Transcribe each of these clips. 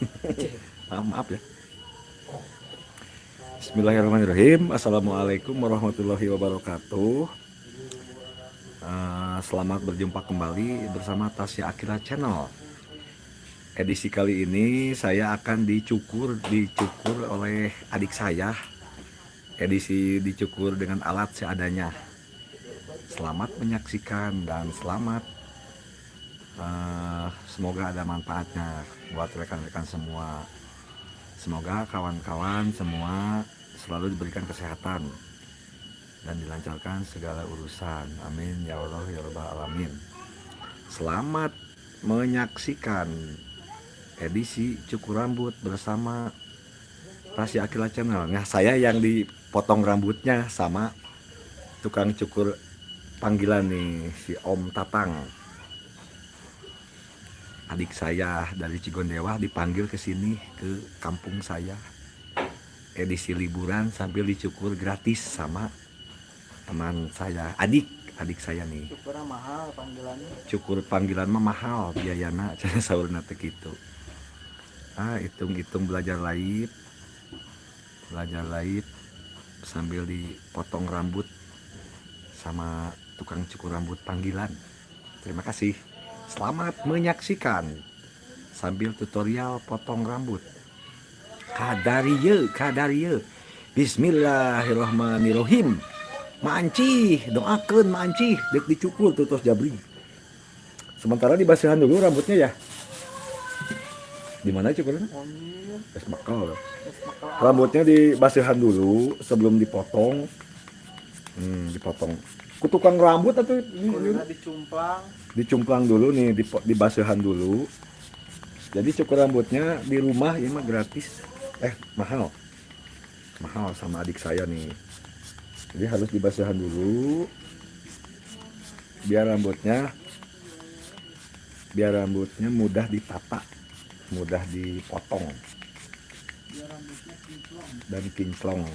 Maaf, maaf ya. Bismillahirrahmanirrahim. Assalamualaikum warahmatullahi wabarakatuh. Selamat berjumpa kembali bersama Tasya Aqilla Channel. Edisi kali ini saya akan dicukur oleh adik saya. Edisi dicukur dengan alat seadanya. Selamat menyaksikan dan selamat, semoga ada manfaatnya buat rekan-rekan semua. Semoga kawan-kawan semua selalu diberikan kesehatan dan dilancarkan segala urusan. Amin ya Allah ya Rabbal alamin. Selamat menyaksikan edisi cukur rambut bersama Tasya Aqilla Channel. Nah, saya yang dipotong rambutnya sama tukang cukur panggilan nih, si Om Tatang. Adik saya dari Cigondewah dipanggil ke sini, ke kampung saya. Edisi liburan sambil dicukur gratis sama teman saya, adik saya nih. Cukurnya mahal panggilannya. Cukur panggilan mah mahal biayana, cenah saurna teh kitu. Ah, hitung-hitung belajar live sambil dipotong rambut sama tukang cukur rambut panggilan. Terima kasih. Selamat menyaksikan sambil tutorial potong rambut. Kadarieu, kadarieu. Bismillahirrahmanirrahim. Mancih, doakeun mancih, dek dicukur tuh tos jabring. Sementara dibasihan dulu rambutnya ya. Di mana cukurnya? Es bakal. Rambutnya dibasihan dulu sebelum dipotong. Dipotong. Ku tukang rambut atau dicumplang? Dicumplang dulu nih, dibasihan dulu. Jadi cukur rambutnya di rumah ini mah gratis. Mahal. Mahal sama adik saya nih. Jadi harus dibasihan dulu biar rambutnya mudah ditata, mudah dipotong dan kinclong.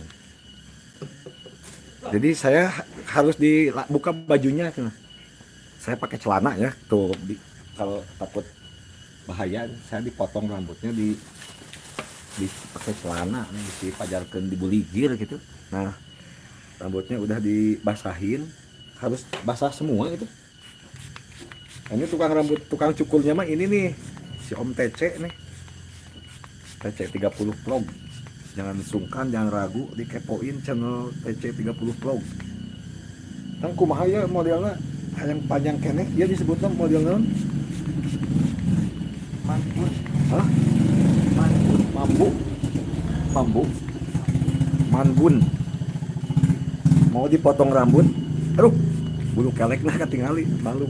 Jadi saya harus dibuka bajunya. Saya pakai celana ya tuh, kalau takut bahaya saya dipotong rambutnya di pakai celana nih, dipajarkan di buligir gitu. Nah, rambutnya udah dibasahin, harus basah semua gitu. Ini tukang rambut, tukang cukurnya mah ini nih, si Om TC nih. TC 30 Vlog. Jangan sungkan, jangan ragu, dikepoin channel TC 30 Vlog. Kan kumaha ya modelnya yang panjang keneh, dia disebutnya model naon? Mambun. Hah? Mambun. Mambu. Mambu. Manbun. Mau dipotong rambut. Aduh, bulu kelek nah ketingali, malu.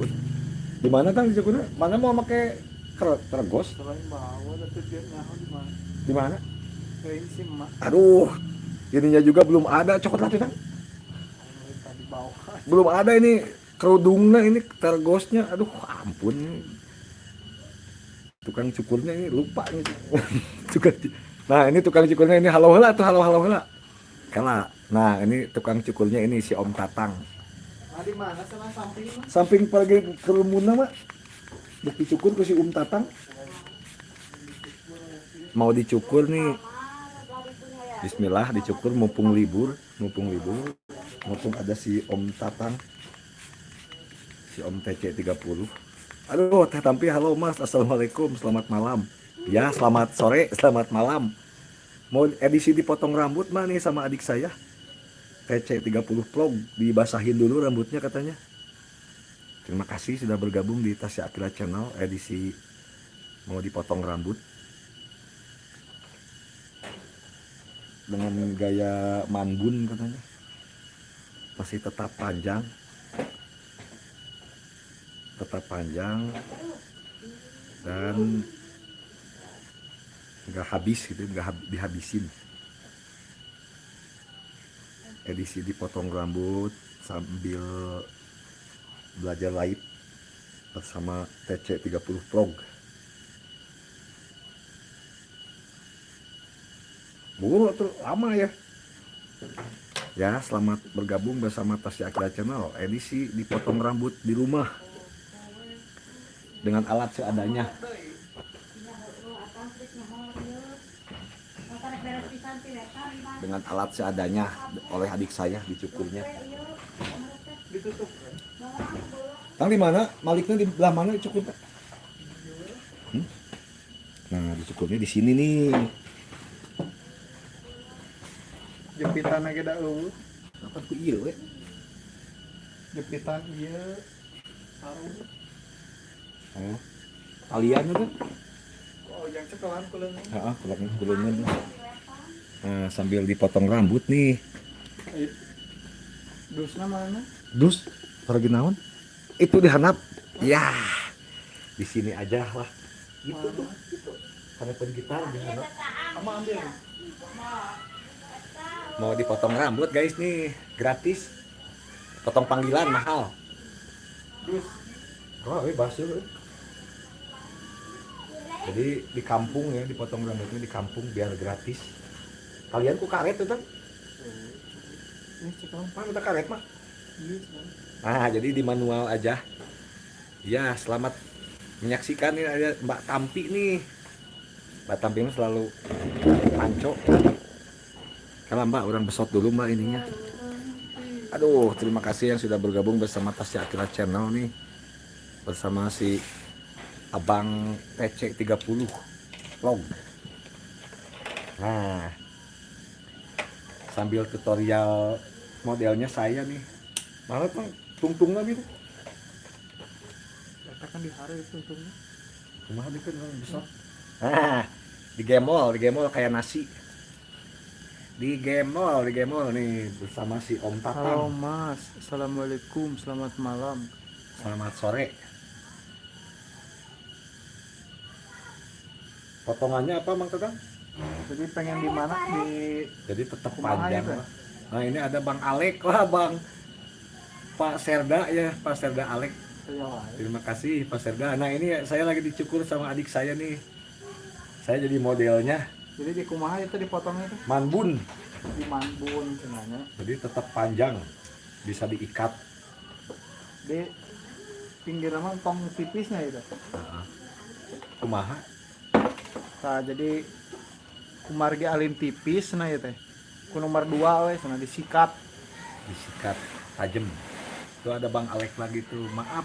Di mana Tang dicukurnya? Mana mau make tergos? Selain bawa tapi dia nyaho di mana? Di mana? Kayak si emak. Aduh, ininya juga belum ada, cokot lah Tang. Tadi bawa. Belum ada ini kerudungnya, ini tergosnya. Aduh, ampun. Tukang cukurnya ini lupa nih. Nah, ini tukang cukurnya ini halo heula tuh, halo halo heula. Kala. Nah, ini tukang cukurnya ini si Om Tatang. Nah, di mana sana samping mah? Samping pergi kerumuna mah. Dek dicukur ke si Om Tatang. Mau dicukur nih. Bismillah dicukur mumpung libur, mumpung ada si Om Tatang. Si Om TC 30. Aduh, Teh Tampi, halo Mas, assalamualaikum, selamat malam. Ya, selamat sore, selamat malam. Mau edisi dipotong rambut mah nih sama adik saya. TC 30 Vlog, dibasahin dulu rambutnya katanya. Terima kasih sudah bergabung di Tasya Aqilla Channel edisi mau dipotong rambut dengan gaya manbun katanya. Masih tetap panjang. Tetap panjang dan nggak habis gitu, nggak dihabisin. Edisi dipotong rambut sambil belajar live bersama TC 30 Vlog. Buru tuh lama ya. Ya, selamat bergabung bersama Tasya Aqilla Channel edisi dipotong rambut di rumah dengan alat seadanya. Dengan alat seadanya oleh adik saya dicukurnya. Ditutup kan? Tang di mana? Maliknya di belah mana dicukurnya? Hmm? Nah, dicukurnya di sini nih. Jepitan lagi da eueuh. Apa tuh iya we? Jepitan ieu sarung. Oh. Taliannya tuh. Oh, yang cekelan ku leungeun. Heeh, kulengan. Nah, sambil dipotong rambut nih. Ayo. Dusna mana? Dus, pergi naon? Itu dihanap. Ya. Di sini aja lah. Gitu tuh, gitu. Hanapan gitar di handap. Kamu ambil. Mau dipotong rambut guys nih, gratis. Potong panggilan mahal. Dus. Oh, ini basuh. Jadi di kampung ya, dipotong rambutnya di kampung biar gratis. Kalian ku karet tuh, Tang? Ini cekelan. Mana udah karet mah? Iya, cekelan. Nah, jadi di manual aja. Ya, selamat menyaksikan nih ada Mbak Tampi nih. Mbak Tampi ini selalu panco. Kalau Mbak, orang besot dulu Mbak ininya. Aduh, terima kasih yang sudah bergabung bersama Tasya Aqilla Channel nih. Bersama si Abang TC 30 Vlog. Nah, sambil tutorial modelnya saya nih. Mana tuh tungtungnya gitu. Eta kan di hari itu tungtungnya. Kumaha dikeun urang besot. Nah, digemol kayak nasi. Digemol nih bersama si Om Tatang. Halo Mas, Assalamualaikum, selamat malam. Selamat sore. Potongannya apa Mang Tatang? Jadi pengen di mana? Di Jadi tetap Kumaha panjang itu ya? lah. Nah, ini ada Bang Alek lah, Bang. Pak Serda ya, Pak Serda Alek. Terima kasih Pak Serda. Nah, ini saya lagi dicukur sama adik saya nih. Saya jadi modelnya. Jadi di kumaha itu dipotongnya itu? Manbun. Di manbun cenanya. Jadi tetap panjang, bisa diikat. Di pinggir mah tong tipisnya itu. Heeh. Kumaha? Nah, jadi kumargi alim tipis nah ya teh. Ku nomor 2 we cenah disikat. Disikat tajam. Itu ada Bang Alek lagi tuh. Maaf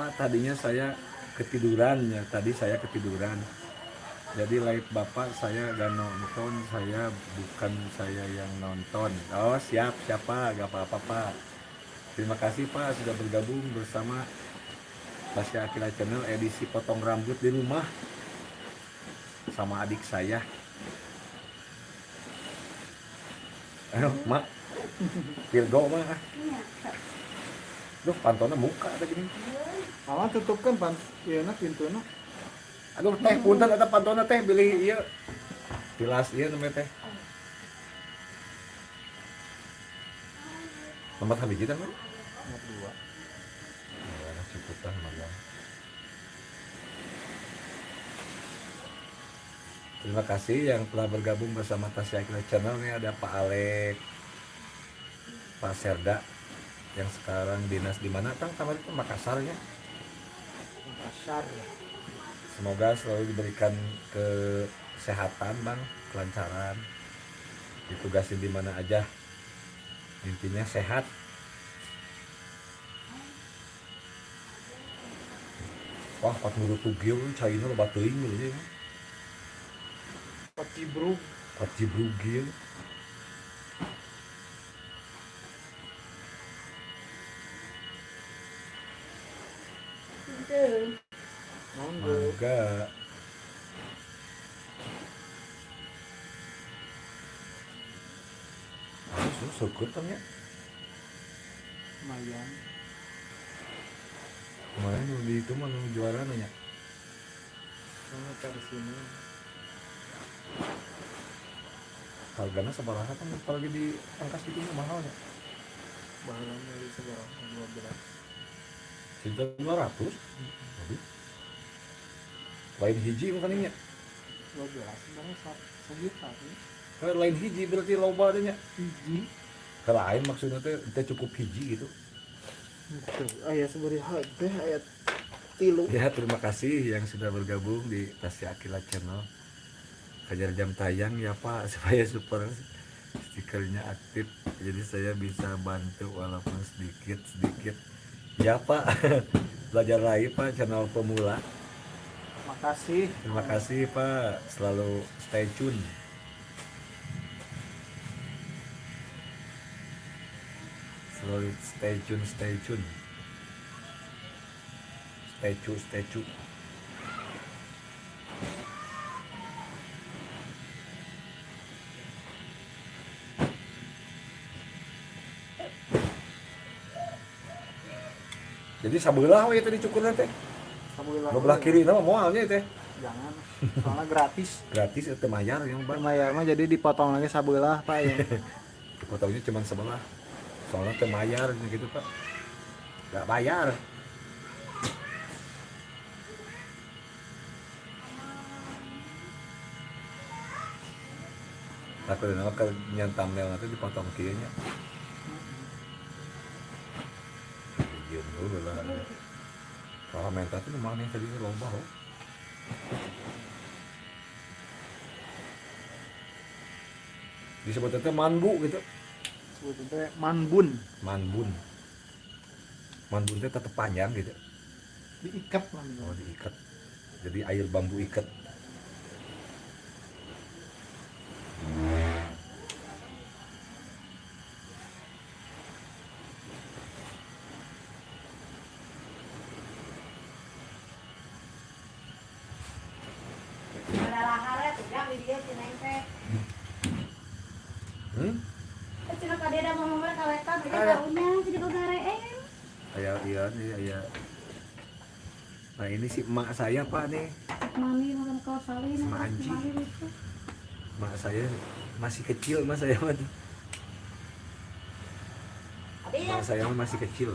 Pak, tadinya saya ketiduran ya. Tadi saya ketiduran. Jadi live Bapak saya gak nonton, saya bukan saya yang nonton. Oh siap, siapa? Gak apa-apa Pak. Terima kasih Pak sudah bergabung bersama Tasya Aqilla Channel edisi potong rambut di rumah sama adik saya. Ayo, Mak. Virgo mah. Duh, pantona muka ada gini. Mama tutupkan pan, ieu na pintuna. Aduh, teh punten eta pantona teh bilih ieu. Tilas ieu namanya teh. Nomor habis kita, Mak? Nomor 2. Ya, cukup lah, lumayan. Terima kasih yang telah bergabung bersama Tasya Aqilla Channel. Ini ada Pak Alek, Pak Serda yang sekarang dinas di mana? Tang, kamar itu Makassar ya. Makassar ya. Semoga selalu diberikan kesehatan, Bang, kelancaran. Ditugasin di mana aja. Intinya sehat. Wah, pat ngurut tugil, caina loba teuing ya. Pat jibrug. Pat jibrug ieu. Mangga. Harus syukur tong ya. Lumayan. Kemarin nu di itu mah nu juara nanya. Sama cari sini. Harganya sabaraha kan apalagi di angkas gitu mah mahalnya. Baheula dari sabaraha 12. Sejuta 200? Waduh. Lain hiji makanya nya. 12 sebenarnya sejuta sih. Kalau lain hiji berarti loba teh nya. Hiji. Kalau lain maksudnya teh teh cukup hiji gitu. Gitu. Aya sabaraha teh aya Tilu. Ya, terima kasih yang sudah bergabung di Tasya Aqilla Channel. Kejar jam tayang ya Pak, supaya super stikernya aktif. Jadi saya bisa bantu walaupun sedikit-sedikit. Ya Pak, belajar lagi Pak, channel pemula. Makasih. Terima kasih Pak, selalu stay tune. Selalu stay tune, stay tune. Stay tune, stay tune. Jadi sabelah we tadi cukurna teh. Sabelah. Nu belah kiri nama moalnya teh. Jangan. Soalnya gratis. Gratis itu mayar yang Bang. Mayar mah jadi dipotong lagi sabelah Pak ya. Dipotongnya cuma sebelah. Soalnya teh mayar gitu Pak. Gak bayar. Takut nama ke nyan thumbnail nanti dipotong kieu nya. Dieun dulu lah. Kalau mental itu mana yang tadi lomba oh. Disebutnya teh manbu gitu. Sebutnya teh manbun. Manbun. Manbun teh tetep panjang gitu. Diikat manbun. Oh, diikat. Jadi air bambu ikat. Nah ini si emak saya Pak nih. Mami makan kau salin. Sama Anji. Emak saya masih kecil, emak saya mah. Emak saya masih kecil.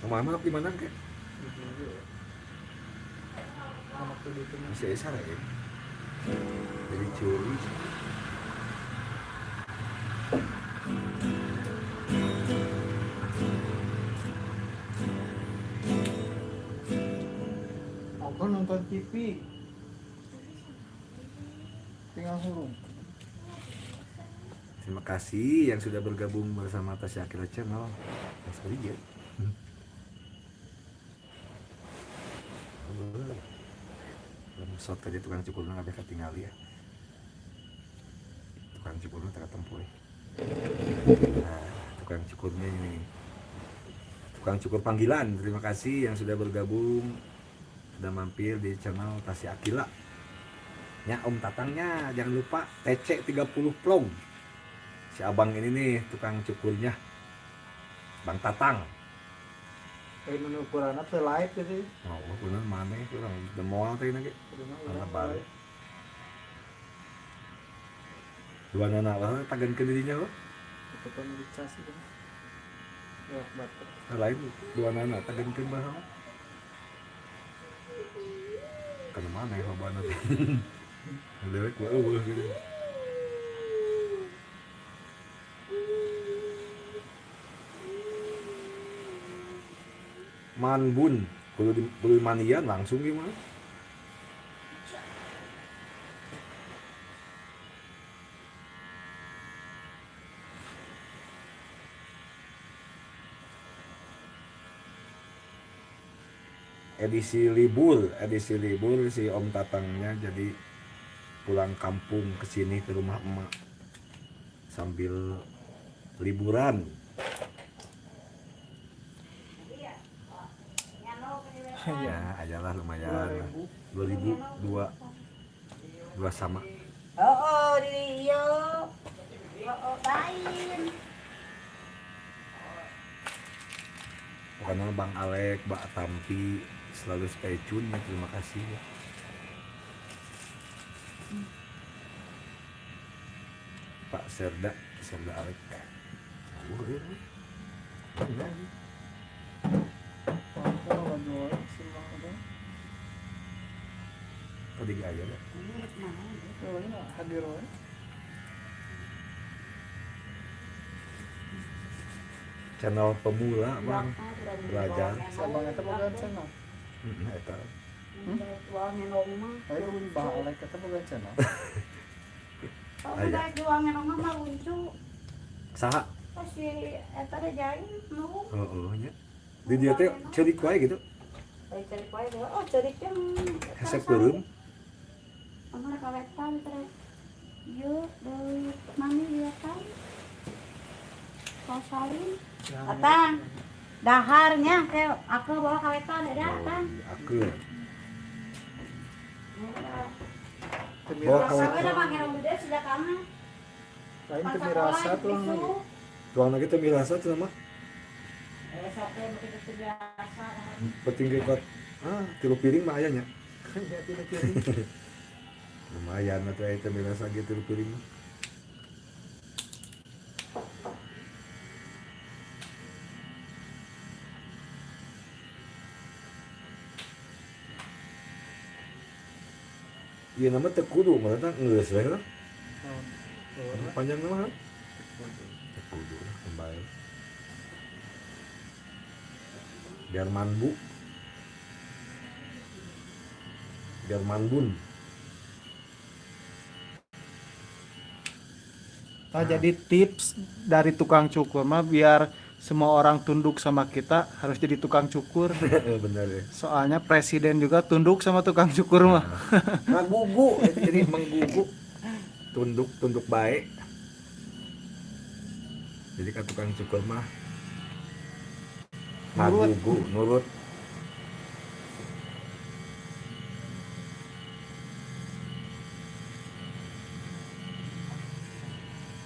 Mama di mana kek? Masih ada ya. Jadi curi. Aku nonton TV. Tinggal hurung. Terima kasih yang sudah bergabung bersama Tasya Aqilla Channel. Sorry ya. Shot tadi tukang cukurna kabeh katingali ya. Tukang cukurna teu katempo. Nah, tukang cukurnya ini. Tukang cukur panggilan. Terima kasih yang sudah bergabung, sudah mampir di channel Tasya Aqilla. Ya Om Tatangnya jangan lupa TC 30 plong. Si abang ini nih tukang cukurnya. Bang Tatang. Nu ukuranna teh live gitu. Oh, ukuran mana kurang moal teh ge. Ana balik. Dua nana lah tagenkeun dirinya lo. Tekan dicas itu. Ya, bater. Lain dua nana tagenkeun bae. Kana mana ya hobana teh. Dewek mah eueuh gitu. Manbun, kudu manian langsung gimana? Edisi libur si Om Tatangnya jadi pulang kampung ke sini ke rumah emak sambil liburan. Ya, ajalah lumayan. 2002 dua sama. Oh, di iyo. Oh, lain. Pokoknya Bang Alek, Mbak Tampi selalu stay tune ya, terima kasih ya. Pak Serda, Serda Alek. Oh, iya. Tadi gak ada. Hadir wae. Channel pemula, Bang. Belajar. Si abang eta boga channel. Heeh, eta. Jual ngenong mah. Ayo balik eta boga channel. Oh, Aya. udah jual ngenong mah luncu. Saha? Oh, si eta teh jain nu. Heeh nya. Di dieu teh ceurik wae gitu. Eh, ceurik wae deh. Oh, ceurik teh. Hese peureum. Anu rek kawetan teh. Yuk, deui mami liatan. Kau salin. Atang. Daharnya teh aku bawa kawetan ada atang. Aku. Bawa Teu kawetan. Sawe da mah ngerong gede sejak kana. Lain teu mirasa tuh. Tuang lagi teh mirasa cenah mah. Eh, sate begitu biasa. Penting ge kuat. Ah, 3 piring mah aya nya. Ya tidak kiri. Lumayan atuh aya teh mirasa ge 3 piring mah. Ieu nama teu kudu, maksudna geus we lah. Panjang nama. Teu kudu lah kembali. Biar manbu. Biar manbun. Nah, jadi tips dari tukang cukur mah biar semua orang tunduk sama kita harus jadi tukang cukur. Bener ya. Soalnya presiden juga tunduk sama tukang cukur mah. Ngagugu, jadi menggugu. Tunduk, tunduk baik. Jadi kan tukang cukur mah Nurut. ngagugu, nurut.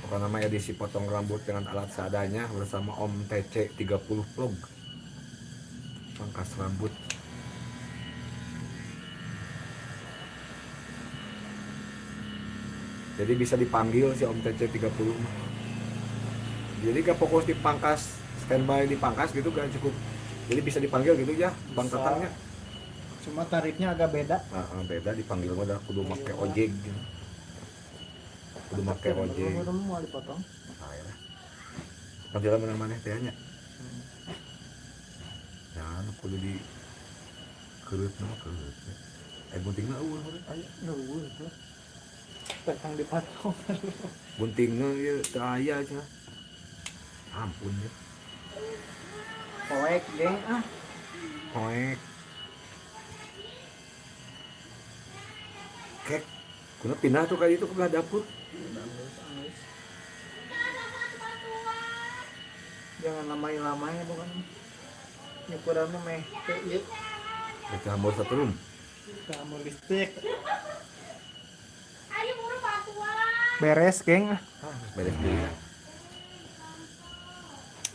Pokoknya nama edisi potong rambut dengan alat seadanya bersama Om TC 30 Vlog. Pangkas rambut. Jadi bisa dipanggil si Om TC 30 mah. Jadi gak fokus dipangkas, standby dipangkas gitu gak cukup. Jadi bisa dipanggil gitu ya, Bang Bisa. Tatangnya. Cuma tarifnya agak beda. Nah, beda dipanggil mah dah kudu make ojek gitu. Kudu make ojek. Belum mau dipotong. Nah, ya lah. Panggilnya menang maneh teh nya. Nah, nu kudu di kereut mah kereut. Guntingna eueuh heureut. Ayo, nunggu itu. Petang dipotong. Guntingna ieu teu aya cenah. Ampun ya. Poek geng ah. Poek. Kek. Kuna pindah tuh kayak itu ke belah dapur. Jangan lamai-lamai bukan. Nyukuran mah meh teu ieu. Kita hambur satu room. Kamu listrik. Ayo buru bantuan. Beres geng ah. Ah, beres deui.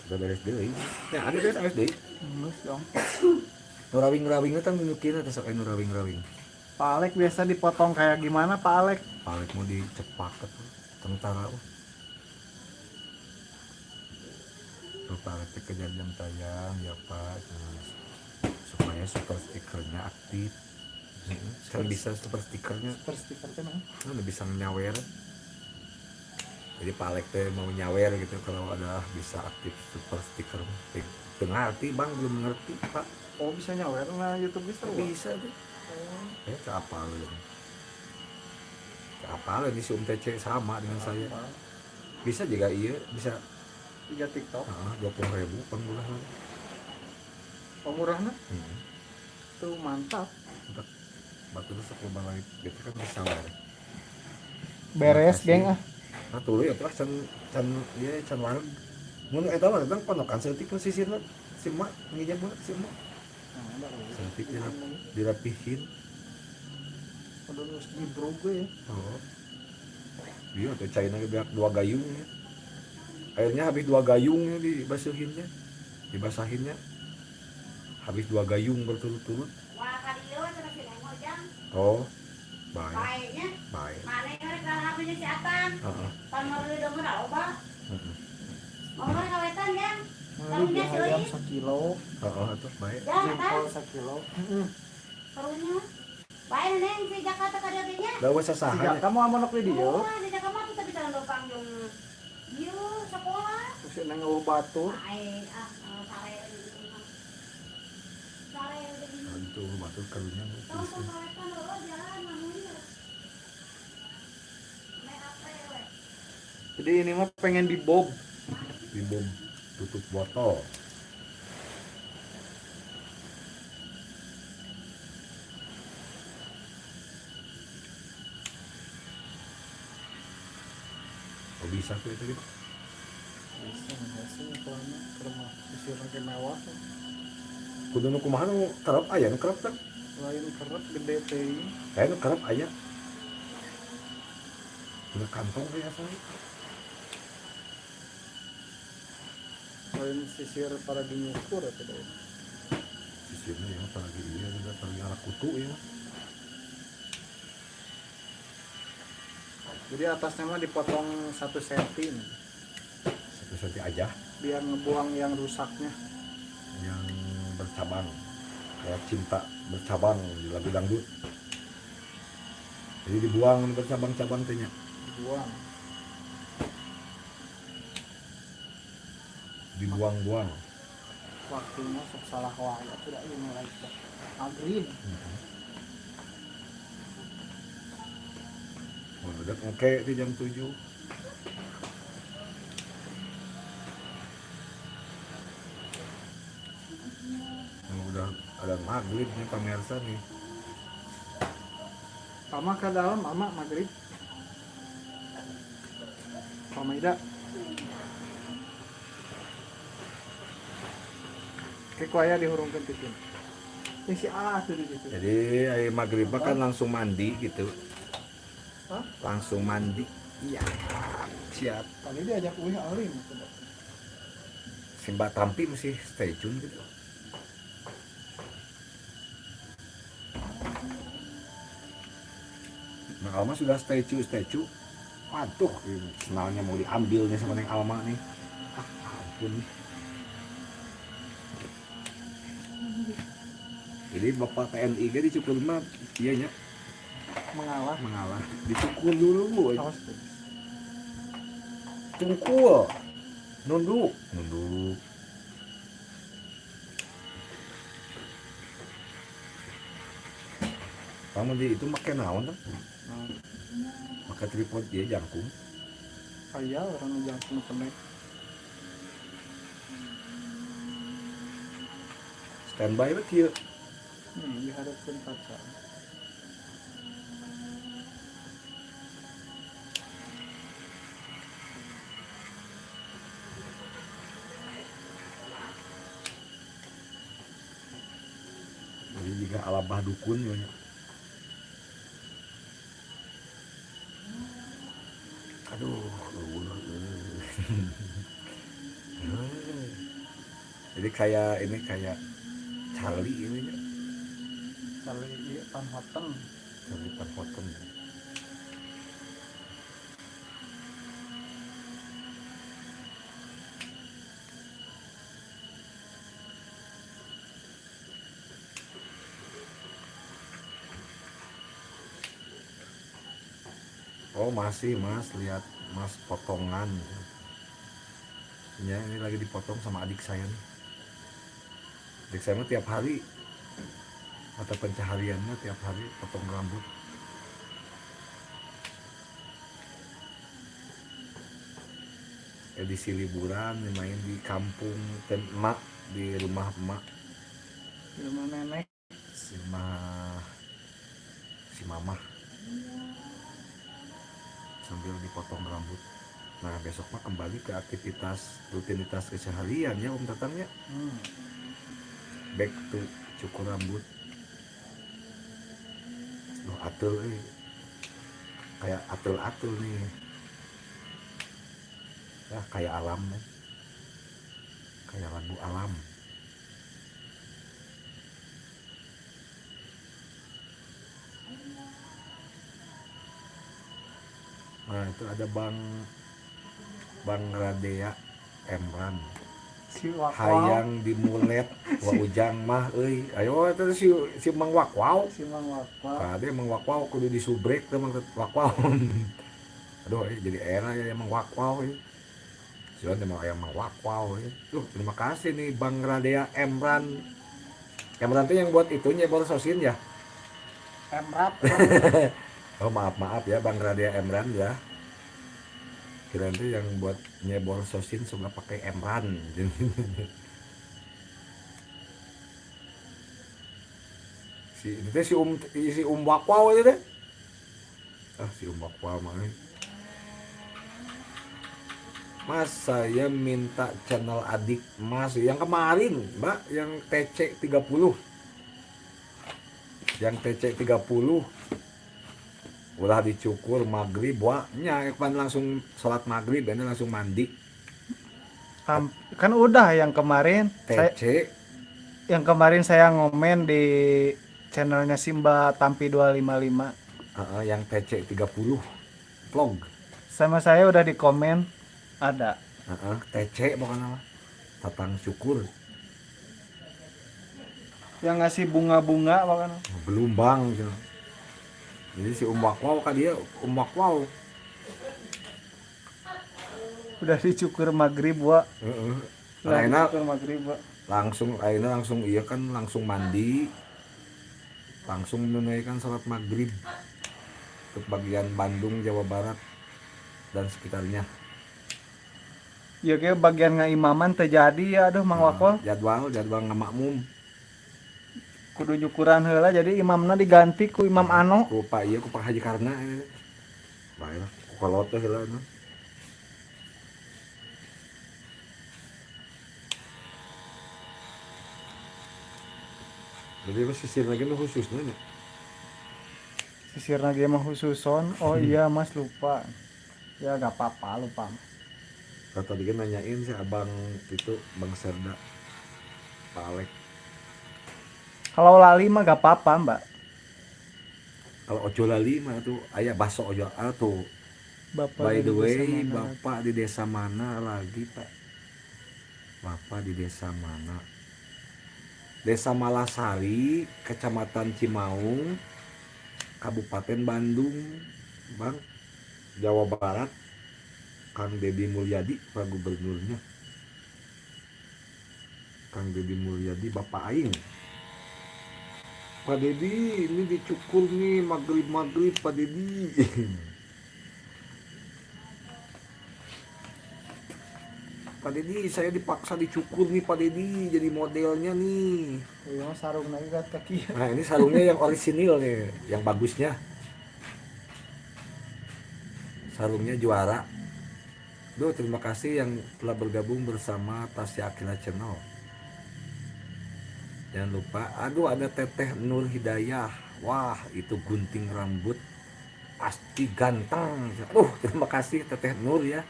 Udah beres deui. Ya, ada beres beres deui. Geus dong. Nu rawing-rawingna tang nunjukin teh sok aya nu rawing-rawing. Pak Alek biasa dipotong kayak gimana Pak Alek? Pak Alek mau dicepak tuh tentara. Tuh Pak Alek teh kejar jam tayang ya Pak. Nah, supaya super stikernya aktif. Kan bisa super stikernya. Super stiker teh naon? Nah, bisa nyawer. Jadi Pak Alek teh mau nyawer gitu kalau ada bisa aktif super stiker. Teu ngerti Bang, belum ngerti Pak. Oh bisa nyawer nah YouTube bisa. Bisa tuh. Ke apa lu? Ke apa lu ini si Om TC sama dengan saya. Bisa juga iya, bisa. 3 TikTok. Heeh, 20.000 pemurah. Pemurahna? Tuh mantap. Mantap. Batu itu sok loba lagi. Gitu kan bisa lah. Beres, geng ah. Nah, tuluy atuh can can ieu can wareg. Mun eta mah tentang ponokan saeutik nu sisirna si emak ngijab mah si emak. Saeutik dirapihin. Udah geus dibrug we ya. Oh. Iya, tuh cairna ge beak 2 gayung ya. Airnya habis 2 gayung ya dibasuhinnya. Dibasahinnya. Habis 2 gayung berturut-turut. Wah, ka dieu cenah si Neng Ojang. Oh. Baik. Baiknya. Baik. Mane rek lalapnya si Atan. Heeh. Pan meuli deungeun loba. Heeh. Mau meuli kawetan, Jang? Meuli ayam sakilo. Heeh, atuh baik. Jengkol sakilo. Heeh. Karunya. Bae Neng si Jakarta ka dieu ge nya. Da wes sasaha. Si Jaka mau amonok di dieu. Oh, si Jaka mah kita bisa lopang jeung Ieu sekolah. Terus nang eueuh batur. Ai ah sare sare Itu batur karunya. Tong kawetan heueuh jalan manunya. Me ape we. Jadi ini mah pengen dibob. Dibom tutup botol. Oh bisa tuh itu gitu. Bisa, bisa nyukurnya ke rumah sisir lagi mewah. Kudu nu kumaha nu kerep aya nu kerep teh. Lain kerep gede teh. Aya nu kerep aya. Udah kantong biasa. Lain sisir para dinyukur atau tidak. Sisirnya ya apalagi iya udah apalagi arah kutu ya. Jadi atasnya mah dipotong 1 senti nih, 1 senti aja. Biar ngebuang yang rusaknya. Yang bercabang kayak cinta bercabang di lagu dangdut. Jadi dibuang bercabang-cabang tehnya. Dibuang. Dibuang-buang. Waktunya sok salah wae atuh da ieu mulai teh. Maghrib. Oh, udah oke di jam 7. Nah, udah ada maghrib nih pemirsa nih. Mama ke dalam, mama maghrib. Mama Ida. Kayak kuaya dihurungkan titin. Ini si A tuh di situ. Jadi ayo maghrib kan langsung mandi gitu. Hah? Langsung mandi. Iya. Siap. Tadi diajak uih alim. Si Mbak Tampi masih stay tune gitu. Nah, Alma sudah stay tune, stay tune. Waduh, ini senalnya mau diambil nih sama Neng Alma nih. Ah, ampun nih. Jadi Bapak TNI ge dicukur mah iya nya. Mengalah. Mengalah. Dicukur dulu, Bu. Awas tuh. Cungkul. Nunduk, nunduk. Kamu di itu make naon tuh? Nah. Make tripod dia jangkung. Aya orang nu jangkung pendek. Standby we kieu. Dihadapkeun kaca. Jadi jika alabah dukun ya. Aduh, jadi kayak ini kayak Charlie ini ya. Charlie iya, Van Houten. Charlie Van Houten. Oh masih mas, lihat mas potongan. Ya ini lagi dipotong sama adik saya nih. Adik saya mah tiap hari mata pencahariannya tiap hari potong rambut. Edisi liburan main di kampung emak, di rumah emak, di rumah nenek, si mah, si mamah, sambil dipotong rambut. Nah besok mah kembali ke aktivitas rutinitas keseharian ya Om Tatang ya. Back to cukur rambut. Loh atul kayak atul-atul nih. Ya kayak alam nih. Kayak lagu alam. Nah itu ada Bang Radea Emran. Si Wakwau. Hayang dimulet wa ujang mah euy. Ayo itu si Mang Wakwau. Si Mang Wakwau. Kade Mang Wakwau kudu disubrek teh Mang Wakwau. Aduh jadi era ya Mang Wakwau euy. Cuman emang ayam mah wow ya. Tuh, terima kasih nih Bang Radea Emran. Emran tuh yang buat itunya baru sosin ya. Emrat. Oh, maaf ya Bang Radea Emran ya. Kirain tuh yang buat nyebor sosin suka pakai Emran. Si itu si Wakwau itu deh. Ah, si Wakwau mah. Mas, saya minta channel adik Mas yang kemarin, Mbak, yang TC 30. Yang TC 30. Ulah dicukur maghrib, wah, nya pan langsung sholat maghrib, dan langsung mandi. Kan udah yang kemarin TC. Yang kemarin saya ngomen di channelnya Simba Tampi 255. Heeh, yang TC 30 vlog. Sama saya udah di komen ada. Heeh, TC pokoknya mah. Tatang cukur. Yang ngasih bunga-bunga pokoknya. Gelombang gitu. Jadi si Wakwau kan dia Wakwau. Udah dicukur maghrib, Wak. Heeh. Udah Ayeuna dicukur maghrib, Wak. Langsung ayeuna langsung iya kan langsung mandi. Langsung menunaikan sholat maghrib ke bagian Bandung, Jawa Barat dan sekitarnya. Ya kayak bagian ngaimaman terjadi ya, aduh Mang Wakol. Jadwal ngamakmum. Kudu nyukuran heula jadi imamna diganti ku Imam Ano. Ku Pak ieu ku Pak Haji Karna. Bae lah, ku kolot teh heula nu. Jadi apa sisir lagi nu khususnya nya? Sisir lagi mah khususon. Oh iya Mas lupa. Ya gak apa-apa lupa. Kata dia nanyain si abang itu Bang Serda Pak Alek. Kalau lali mah gak apa-apa Mbak. Kalau ojo lali mah tuh ayah baso ojo tuh. Bapak By the di desa way, mana? Bapak di desa mana lagi Pak? Bapak di desa mana? Desa Malasari, Kecamatan Cimaung, Kabupaten Bandung, Bang, Jawa Barat. Kang Deddy Mulyadi, Pak Gubernurnya. Kang Deddy Mulyadi, Bapak Aing. Pak Deddy, ini dicukur nih maghrib-maghrib Pak Deddy. Pak Deddy, saya dipaksa dicukur nih Pak Deddy, jadi modelnya nih. Iya, sarung lagi kat kaki. Nah, ini sarungnya yang orisinil nih, yang bagusnya. Sarungnya juara. Duh, terima kasih yang telah bergabung bersama Tasya Aqilla Channel. Jangan lupa, aduh ada Teteh Nur Hidayah. Wah, itu gunting rambut pasti ganteng. Aduh, terima kasih Teteh Nur ya.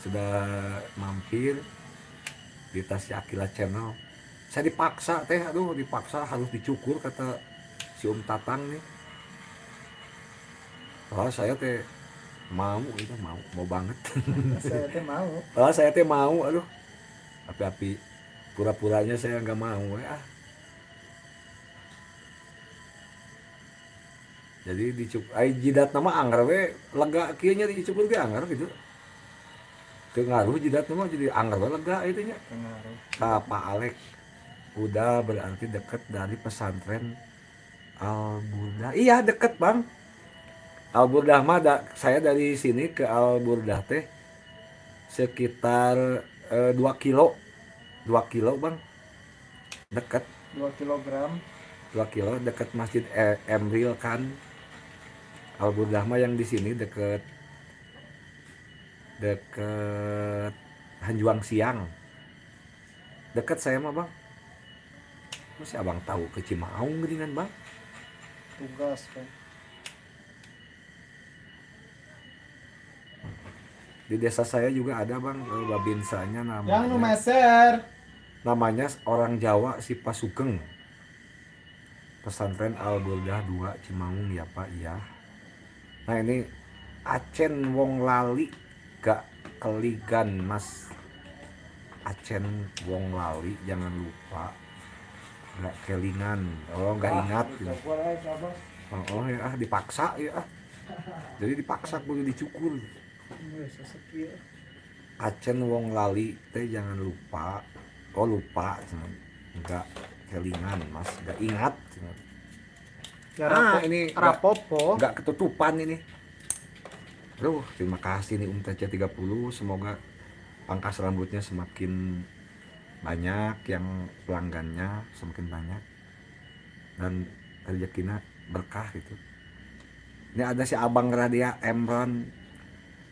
Sudah mampir di Tasya Aqilla Channel. Saya dipaksa teh, aduh dipaksa harus dicukur kata si Om Tatang nih. Oh, saya teh mau, itu mau, mau banget. Saya teh mau. Oh, saya teh mau, aduh. Api-api pura-puranya saya nggak mau ya. Jadi dicukur, ai jidat nama anggar we lega kieu nya dicukur ge anggar gitu. Teu ngaruh jidat nama jadi anggar we lega itu nya. Teu ngaruh. Nah, Pak Alek udah berarti deket dari pesantren Al Burdah. Iya deket Bang. Al Burdah mah saya dari sini ke Al Burdah teh sekitar 2 kilo. 2 kilo Bang. Deket. 2 kilogram. 2 kilo deket Masjid Emril kan. Al Burdah mah yang di sini deket Hanjuang Siang. Deket saya mah Bang. Masih abang tahu ke Cimaung geuningan Bang. Tugas kan. Di desa saya juga ada Bang, babinsanya namanya. Yang nu meser. Namanya orang Jawa si Pasugeng. Pesantren Al Burdah 2 Cimaung ya Pak ya. Nah ini Acen Wong Lali gak keligan Mas. Acen Wong Lali jangan lupa. Gak kelingan. Oh gak ingat gitu. Oh, oh ya ah, dipaksa ya ah. Jadi dipaksa kudu dicukur. Acen wong lali teh jangan lupa. Oh lupa cenah. Enggak kelingan Mas, enggak ingat cenah. Ya, Ah, ini rapopo. Enggak ketutupan ini. Aduh, terima kasih nih TC 30, semoga pangkas rambutnya semakin banyak, yang pelanggannya semakin banyak dan rezekinya berkah gitu. Ini ada si Abang Radia Emron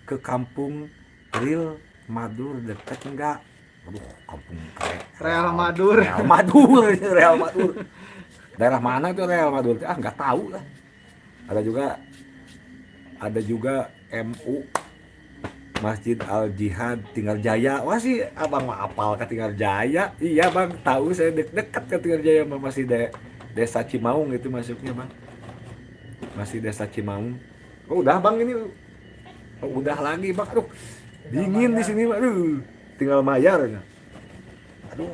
ke kampung Real Madur deket enggak? Aduh, kampung kayak Real Madur. Real Madur, Real Madur. Daerah mana itu Real Madur? Ah, nggak tahu lah. Ada juga MU Masjid Al Jihad Tinggal Jaya. Wah sih abang mah apal ke Tinggal Jaya. Iya bang, tahu saya deket ke Tinggal Jaya mah, masih desa Cimaung itu masuknya bang. Masih desa Cimaung. Oh udah bang ini. Oh, udah lagi bang. Aduh, dingin di sini bang. Aduh, tinggal mayar. Aduh,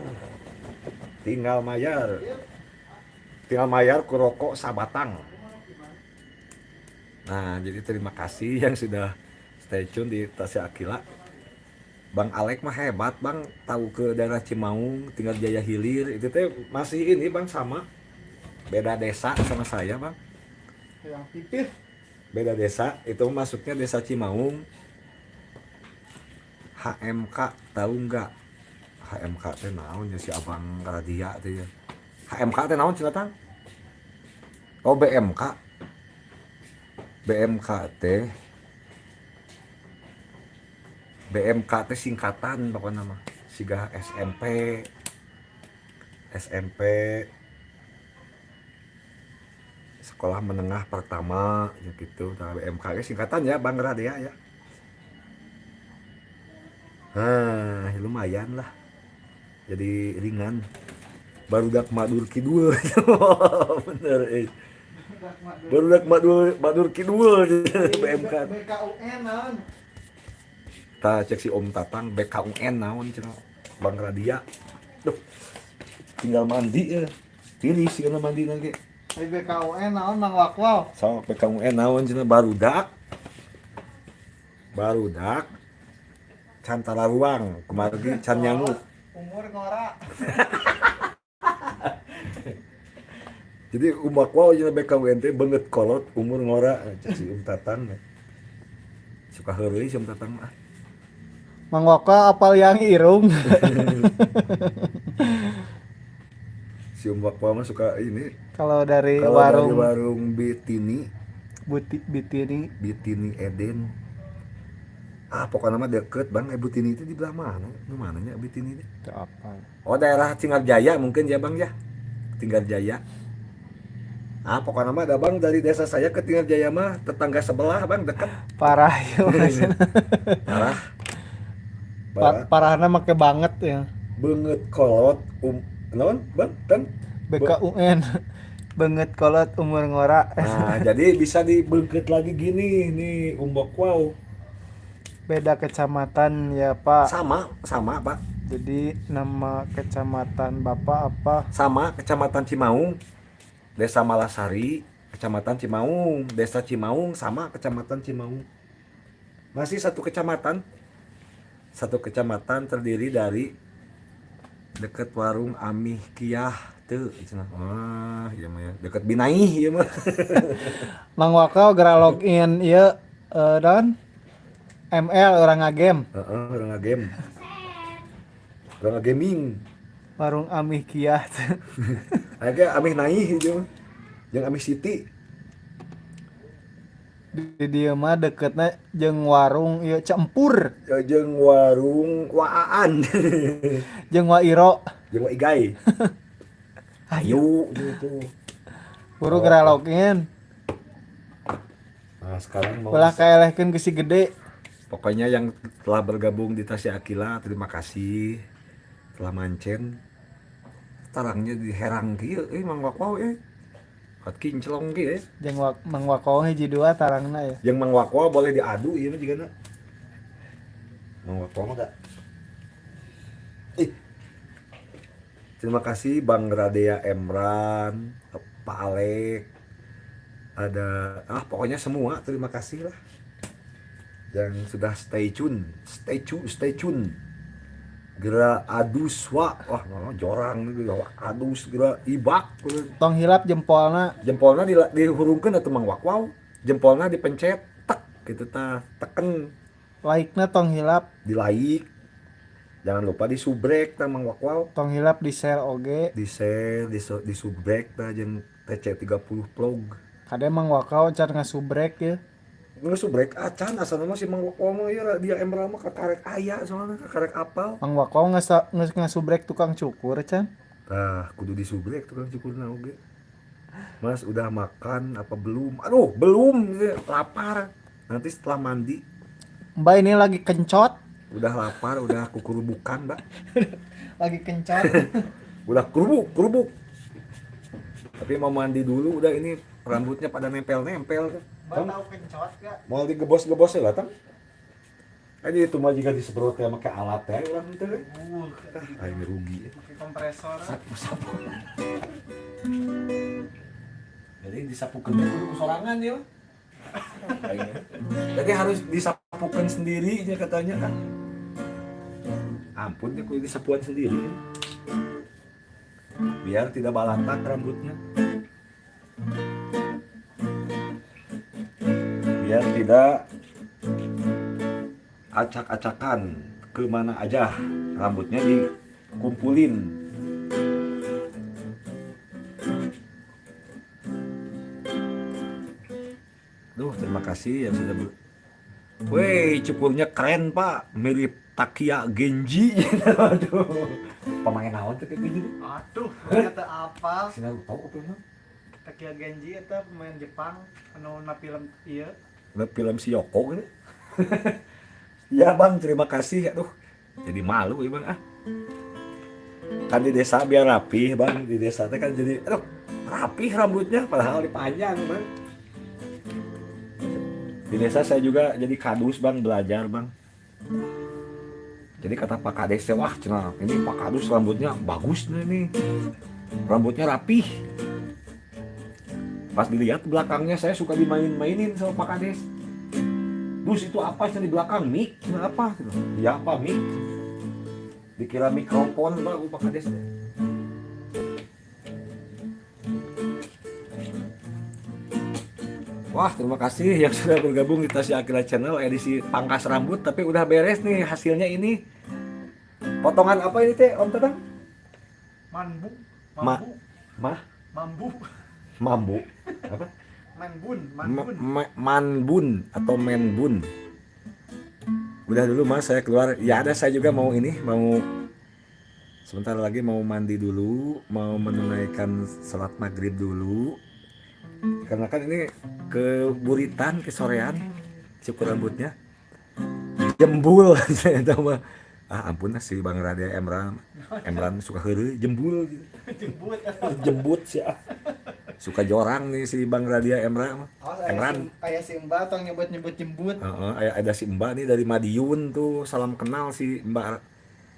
tinggal mayar. Tinggal mayar ku rokok sabatang. Nah, jadi terima kasih yang sudah stay tune di Tasya Aqilla. Bang Alek mah hebat bang, tahu ke daerah Cimaung, tinggal Jaya Hilir, itu teh masih ini bang sama, beda desa sama saya bang. Yang pipih. Beda desa, itu masuknya desa Cimaung. HMK tahu nggak? HMK teh naon ya si Abang Radia teh ya. HMK teh naon cenah tang? Oh BMK. BMK teh BMK teh singkatan pokoknya mah. Siga SMP SMP sekolah menengah pertama ya gitu. Nah, BMK ge singkatan ya Bang Radia ya. Nah, lumayan lah. Jadi ringan. Barudak Madur Kidul. Bener eh. Barudak Madur Madur Kidul BMK. BKUN naon? Tah cek si Om Tatang BKUN naon cenah Bang Radia. Duh. Tinggal mandi ya. Tiris sih mandi nanti. Ai BKUN naon Mang Wakwau? Sok BKUN naon cenah barudak. Barudak. Can tararuang kumargi can nyangu. Umur ngora. Jadi umak wow cenah BKUN teh beungeut kolot umur ngora cek si Om Tatang. Suka heureuy si Om Tatang mah. Mang Wakwau apal yang irung. Si Om Wakwau mah suka ini. Kalau dari Kalau warung dari warung Bitini, Buti Bitini Bitini Eden. Ah, pokoknya mah deket bang. Butini itu di belah mana? Di mananya Bitini itu? Itu apa? Oh, daerah Tinggal mungkin ya bang ya. Tinggal Jaya. Ah, pokoknya mah ada bang dari desa saya ke Tinggal Jaya mah tetangga sebelah bang deket. Parah ya Mas. Parah. Parah. Parahna make banget ya. Beungeut kolot naon bang? Tan? BKUN. Beungeut kolot umur ngora. Nah, jadi bisa dibeungkeut lagi gini nih umbok wow. Beda kecamatan ya Pak. Sama, sama Pak. Jadi nama kecamatan Bapak apa? Sama kecamatan Cimaung, Desa Malasari, Kecamatan Cimaung, Desa Cimaung sama Kecamatan Cimaung. Masih satu kecamatan. Satu kecamatan terdiri dari deket warung Amih Kiah tuh cenah. Wah, ieu mah ya. Deket Binaih ieu mah. Mang Wakau geura login ieu don ML orang ngagame. Heeh, orang ngagame. Orang ngagaming. Warung Amih Kiah. Aya ge Amih Naih ieu mah. Jeung Amih Siti. Di dieu mah deketna jeung warung ieu Cempur. Ya, jeung warung Waan. Jeung Wa Iro. Jeung Wa Igai. Ayo gitu. Buru geura login. Nah, sekarang mau Ulah kaelehkeun ke si gede. Pokoknya yang telah bergabung di Tasya Aqilla, terima kasih telah mancen. Tarangnya di herang kieu euy Mang Wakwau euy. Kat kinclong kieu euy. Jeung Mang Wakwau hiji dua tarangna ya. Jeung Mang Wakwau boleh diadu ieu mah jigana. Mang Wakwau mah da. Ih. Terima kasih Bang Radea Emran, Pak Alek. Ada pokoknya semua terima kasih lah. Yang sudah stay tune, stay tune, stay tune. Gera adus wa, wah no, jorang gitu, adus gera ibak. Tong hilap jempolna. Jempolna dihurungkeun atuh Mang Wak Wow. Jempolna dipencet, tek gitu tah, teken. Like-na tong hilap. Di like. Jangan lupa di subrek tah Mang Wak Wow. Tong hilap di share oge. Di share, di subrek tah jeung TC30 vlog. Kade Mang Wakaw can ngasubrek ya. Ngesubrek acan asalna mah si Mang Wak Wow mah ieu dia Emra mah kakarek aya soalna kakarek apal. Mang Wakaw ngasubrek tukang cukur can. Tah kudu disubrek tukang cukurna oge. Mas udah makan apa belum? Aduh, belum, lapar. Nanti setelah mandi. Mbak ini lagi kencot. Udah lapar, udah kukurubukan, Mbak. Lagi kencot. Udah kerubuk, kerubuk. Tapi mau mandi dulu, udah ini rambutnya pada nempel-nempel. Mbak tahu kencot gak? Mau digebos-gebos ya, Tang? Ini itu mah jika disemprot ya pakai alat ya orang itu. Ah, ini rugi. Pakai kompresor. Sapu-sapu. Jadi disapukeun kudu ku sorangan ya. Jadi harus disapukan sendiri ya katanya kan. Ampun ya kudu disapuan sendiri. Biar tidak balatak rambutnya. Biar tidak acak-acakan kemana aja rambutnya dikumpulin. Duh, terima kasih yang sudah Weh, cukurnya keren Pak, mirip Takiya Genji. Aduh, pemain naon teh kayak gini? Aduh, kata apa? Sina tahu apa emang? Takiya Genji itu pemain Jepang, anu na film ieu. Na film si Yoko gitu. Ya Bang, terima kasih. Aduh, jadi malu ya Bang ah. Kan di desa biar rapih Bang, di desa teh kan jadi aduh, rapih rambutnya padahal dipanjang Bang. Di desa saya juga jadi kadus Bang, belajar Bang. Jadi kata Pak Kades, wah cenah, ini Pak Kadus rambutnya bagus nih, nih. Rambutnya rapih. Pas dilihat belakangnya saya suka dimain-mainin sama Pak Kades. Dus itu apa sih di belakang? Mic? Cenah apa? Gitu. Ya apa mic? Dikira mikrofon Pak, Pak Kades. Wah, terima kasih yang sudah bergabung di Tasya Aqilla Channel edisi pangkas rambut, tapi udah beres nih hasilnya ini. Potongan apa ini teh, Om Tatang? Manbu. Mambu. Mah? Mambu. Mambu. Apa? Manbun, manbun. Manbun atau menbun. Udah dulu Mas, saya keluar. Ya ada, saya juga mau ini, mau sebentar lagi mau mandi dulu, mau menunaikan sholat maghrib dulu. Karena kan ini keburitan, kesorean, cukur rambutnya jembul. Saya tahu mah. Ah ampun lah si Bang Radia Emran, Emran suka heureuy jembul gitu. Jembut. Jembut sih ah. Suka jorang nih si Bang Radia Emran. Awas, Emran. Kayak si Mbak tong nyebut-nyebut jembut. Heeh, ada si Mbak nih dari Madiun tuh, salam kenal si Mbak,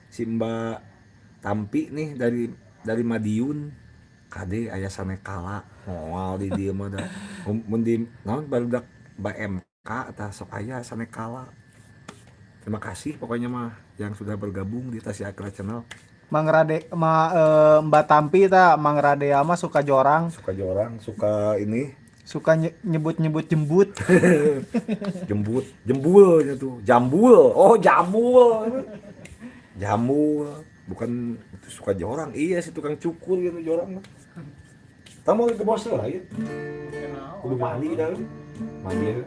si Mbak Tampi nih dari Madiun. Kade aya sanekala moal di dieu mah da. Mun di naon barudak Mbak MK tah sok aya sanekala. Terima kasih pokoknya mah yang sudah bergabung di Tasya Aqilla Channel. Mang Rade, ma Mbak Tampi ta, Mang Radea mah suka jorang. Suka jorang, suka ini. Suka nyebut-nyebut jembut. Jembut, jembul gitu. Jambul. Oh, jamul. Jamul. Bukan itu suka jorang. Iya si tukang cukur gitu jorang mah. Tamu ke bos lah ya. Kudu mandi dah. Mandi ya.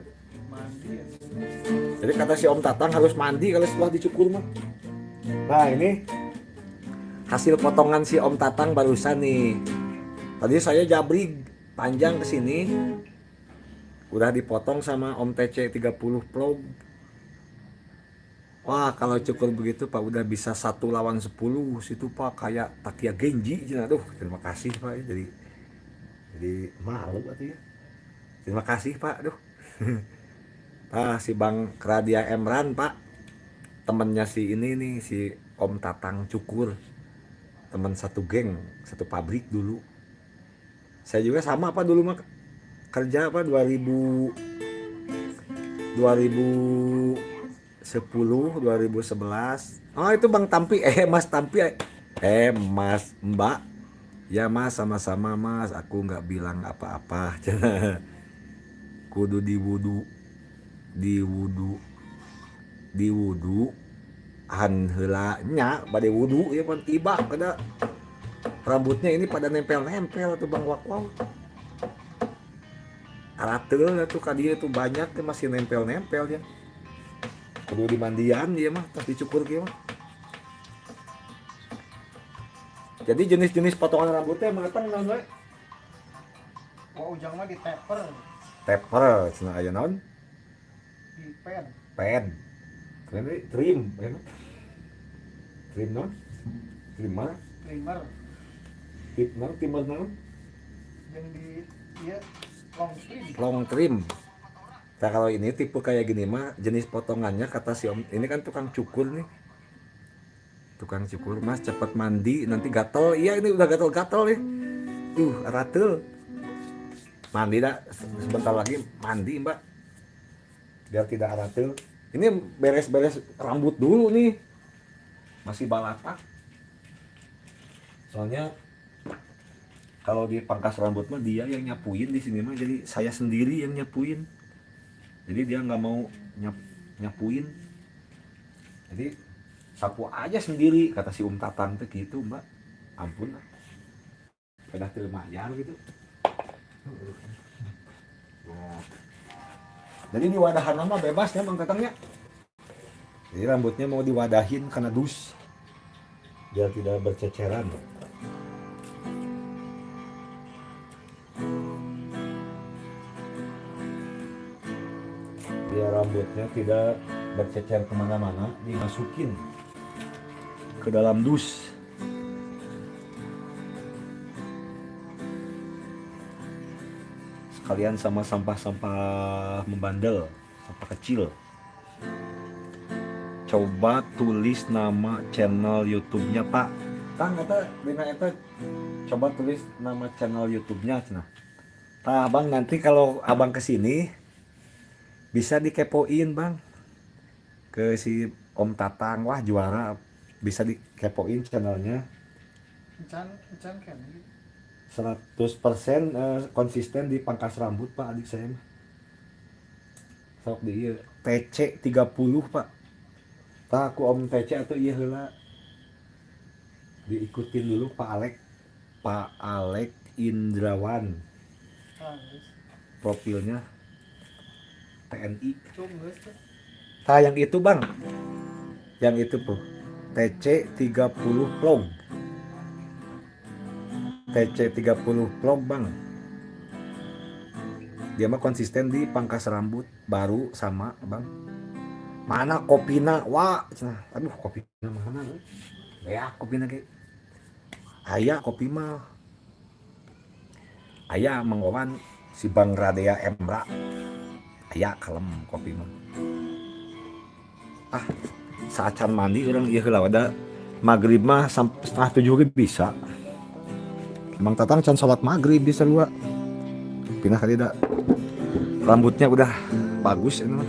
Mandi ya. Jadi kata si Om Tatang harus mandi kalau setelah dicukur mah. Nah, ini hasil potongan si Om Tatang barusan nih. Tadi saya jabrik panjang ke sini. Udah dipotong sama Om TC 30 Vlog. Wah, kalau cukur begitu Pak udah bisa 1 lawan 10 situ Pak, kayak Takiya Genji. Aduh, terima kasih Pak. Jadi malu atuh ya. Terima kasih Pak. Aduh. Ah, si Bang Radia Emran Pak, temennya si ini nih, si Om Tatang cukur, teman satu geng, satu pabrik dulu. Saya juga sama Pak dulu mah kerja apa 2010, 2011. Oh, itu Bang Tampi, Mas Tampi, Mas Mbak. Ya Mas, sama-sama Mas, aku nggak bilang apa-apa. Kudu diwudu, diwudu, diwudu han heula nya bade wudu ya pan tiba kada rambutnya ini pada nempel-nempel tuh Bang Wakwau. Arateul tuh ka dieu tuh banyak tuh masih nempel-nempel ya. Kudu dimandian dia mah, tas dicukur kieu mah. Jadi jenis-jenis potongan rambutnya emang eta naon we? Wah, Ujang mah di taper, Taper cenah aya naon? Di pen. Pen. Trim, trim, ya. Trim naon? Trimmer, Trimmer. Tip naon, trimmer naon? Yang di iya long trim. Long trim. Nah kalau ini tipe kayak gini mah jenis potongannya kata si om ini kan tukang cukur nih, tukang cukur mas cepet mandi nanti gatel. Iya ini udah gatel-gatel nih, tuh ratel. Mandi dah sebentar lagi mandi mbak, biar tidak ratel. Ini beres-beres rambut dulu nih, masih balatak. Soalnya kalau dipangkas rambut mah dia yang nyapuin di sini mah, jadi saya sendiri yang nyapuin. Jadi dia nggak mau nyapuin. Jadi sapu aja sendiri kata si Om Tatang tuh gitu mbak. Ampun lah. Pada teu mayar gitu. Nah. Jadi di wadahan mah bebas ya Bang Tatangnya. Jadi rambutnya mau diwadahin karena dus biar tidak berceceran. Biar rambutnya tidak bercecer kemana-mana, dimasukin ke dalam dus. Sekalian sama sampah-sampah membandel, sampah kecil. Coba tulis nama channel YouTube-nya Pak. Tang kata dina eta coba tulis nama channel YouTube-nya cenah. Tah Abang nanti kalau Abang kesini bisa dikepoin Bang ke si Om Tatang, wah juara, bisa dikepoin channelnya. Encan, encan kan. 100% konsisten di pangkas rambut Pak, adik saya mah. Sok di ieu TC 30 Pak. Tah aku Om TC atau ieu heula. Diikutin dulu Pak Alek. Pak Alek Indrawan. Ah, geus. Profilnya TNI. Cung geus teh. Tah yang itu Bang. Yang itu tuh. TC 30 vlog. TC 30 vlog Bang. Dia mah konsisten di pangkas rambut baru sama Bang. Mana kopina? Wah, cenah. Aduh, kopina mana euy? Ya, kopina ge. Aya kopi mah. Aya Mang Wawan si Bang Radea Emra. Aya kalem kopi mah. Ah, saacan mandi urang ieu heula da maghrib mah sampai 6:30 ge bisa. Mang Tatang can salat maghrib di sarua. Pindah kali dah. Rambutnya udah bagus ini mah.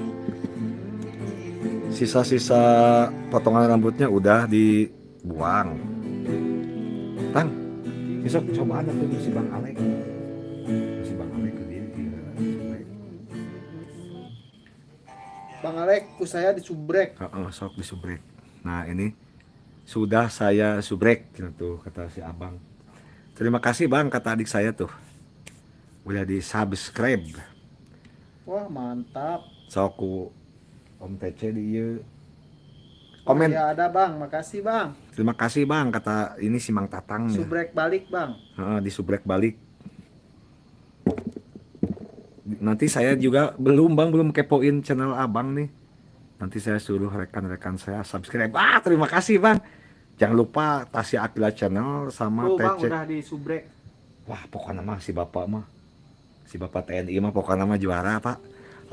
Sisa-sisa potongan rambutnya udah dibuang. Tang, besok cobaan atuh si Bang Alek. Si Bang Alek ke dia, dia subrek. Bang Alek, ku saya disubrek. Heeh, sok disubrek. Nah, ini sudah saya subrek gitu kata si Abang. Terima kasih Bang kata adik saya tuh. Udah di-subscribe. Wah, mantap. Sok ku Om TC di ieu. Komen. Ya ada Bang, makasih Bang. Terima kasih Bang kata ini si Mang Tatang ya. Subrek balik Bang. Heeh, disubrek balik. Nanti saya juga belum Bang, belum kepoin channel Abang nih. Nanti saya suruh rekan-rekan saya subscribe. Ah, terima kasih Bang. Jangan lupa Tasya Aqilla Channel sama Tuh Bang TC. udah disubrek. Wah, pokoknya mah si bapak mah. Si bapak TNI mah pokoknya mah juara, Pak.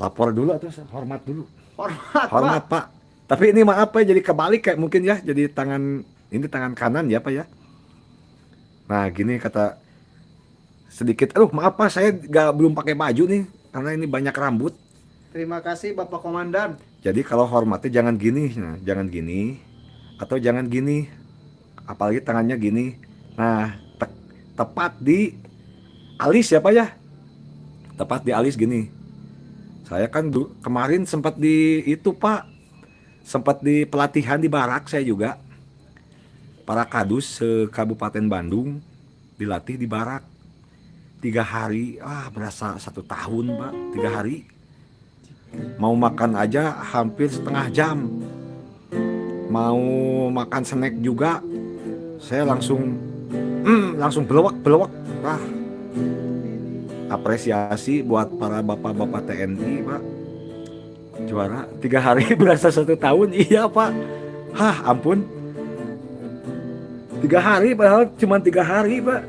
Lapor dulu atau hormat dulu. Hormat, Hormat, Pak. Pak. Tapi ini maaf ya jadi kebalik kayak mungkin ya, jadi tangan ini tangan kanan ya, Pak ya. Nah, gini kata sedikit, aduh maaf Pak, saya nggak belum pakai baju nih karena ini banyak rambut. Terima kasih, Bapak Komandan. Jadi kalau hormatnya jangan gini, nah, jangan gini atau jangan gini, apalagi tangannya gini. Nah, tepat di alis ya, Pak, ya, tepat di alis gini. Saya kan kemarin sempat di itu, Pak, sempat di pelatihan di barak saya juga. Para kadus se Kabupaten Bandung dilatih di barak 3 hari, ah, berasa satu tahun, Pak, 3 hari. Mau makan aja hampir setengah jam, mau makan snack juga saya langsung langsung belewek belewek. Wah, apresiasi buat para bapak-bapak TNI, Pak, juara. 3 hari berasa satu tahun, iya, Pak. Hah, ampun, 3 hari, padahal cuma 3 hari, Pak,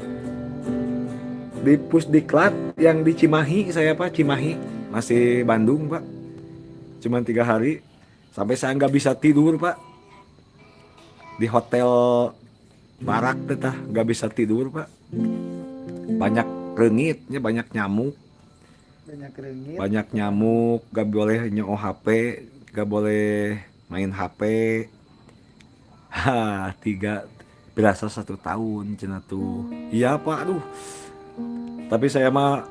di Pusdiklat yang di Cimahi saya, Pak. Cimahi masih Bandung, Pak. Cuma 3 hari sampai saya nggak bisa tidur, Pak, di hotel barak teh nggak bisa tidur, Pak. Banyak reungitnya, banyak nyamuk. Banyak reungit. Banyak nyamuk, gak boleh nyoo HP, gak boleh main HP. Ha, tiga berasa satu tahun cenah tuh. Iya, Pak, aduh. Tapi saya mah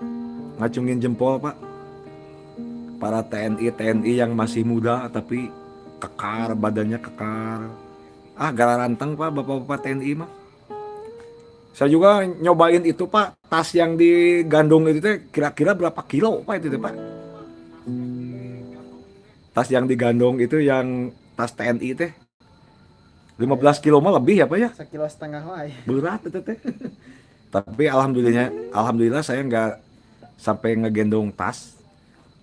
ngacungin jempol, Pak, para TNI TNI yang masih muda tapi kekar, badannya kekar. Ah, garanteng, Pak, bapak-bapak TNI mah. Saya juga nyobain itu, Pak, tas yang digandong itu teh kira-kira berapa kilo, Pak, itu teh, Pak? Tas yang digandong itu, yang tas TNI teh 15 kilo mah lebih ya, Pak, ya? Sekilo setengah wae. Berat itu teh. Tapi alhamdulillahnya, alhamdulillah saya nggak sampai ngegendong tas.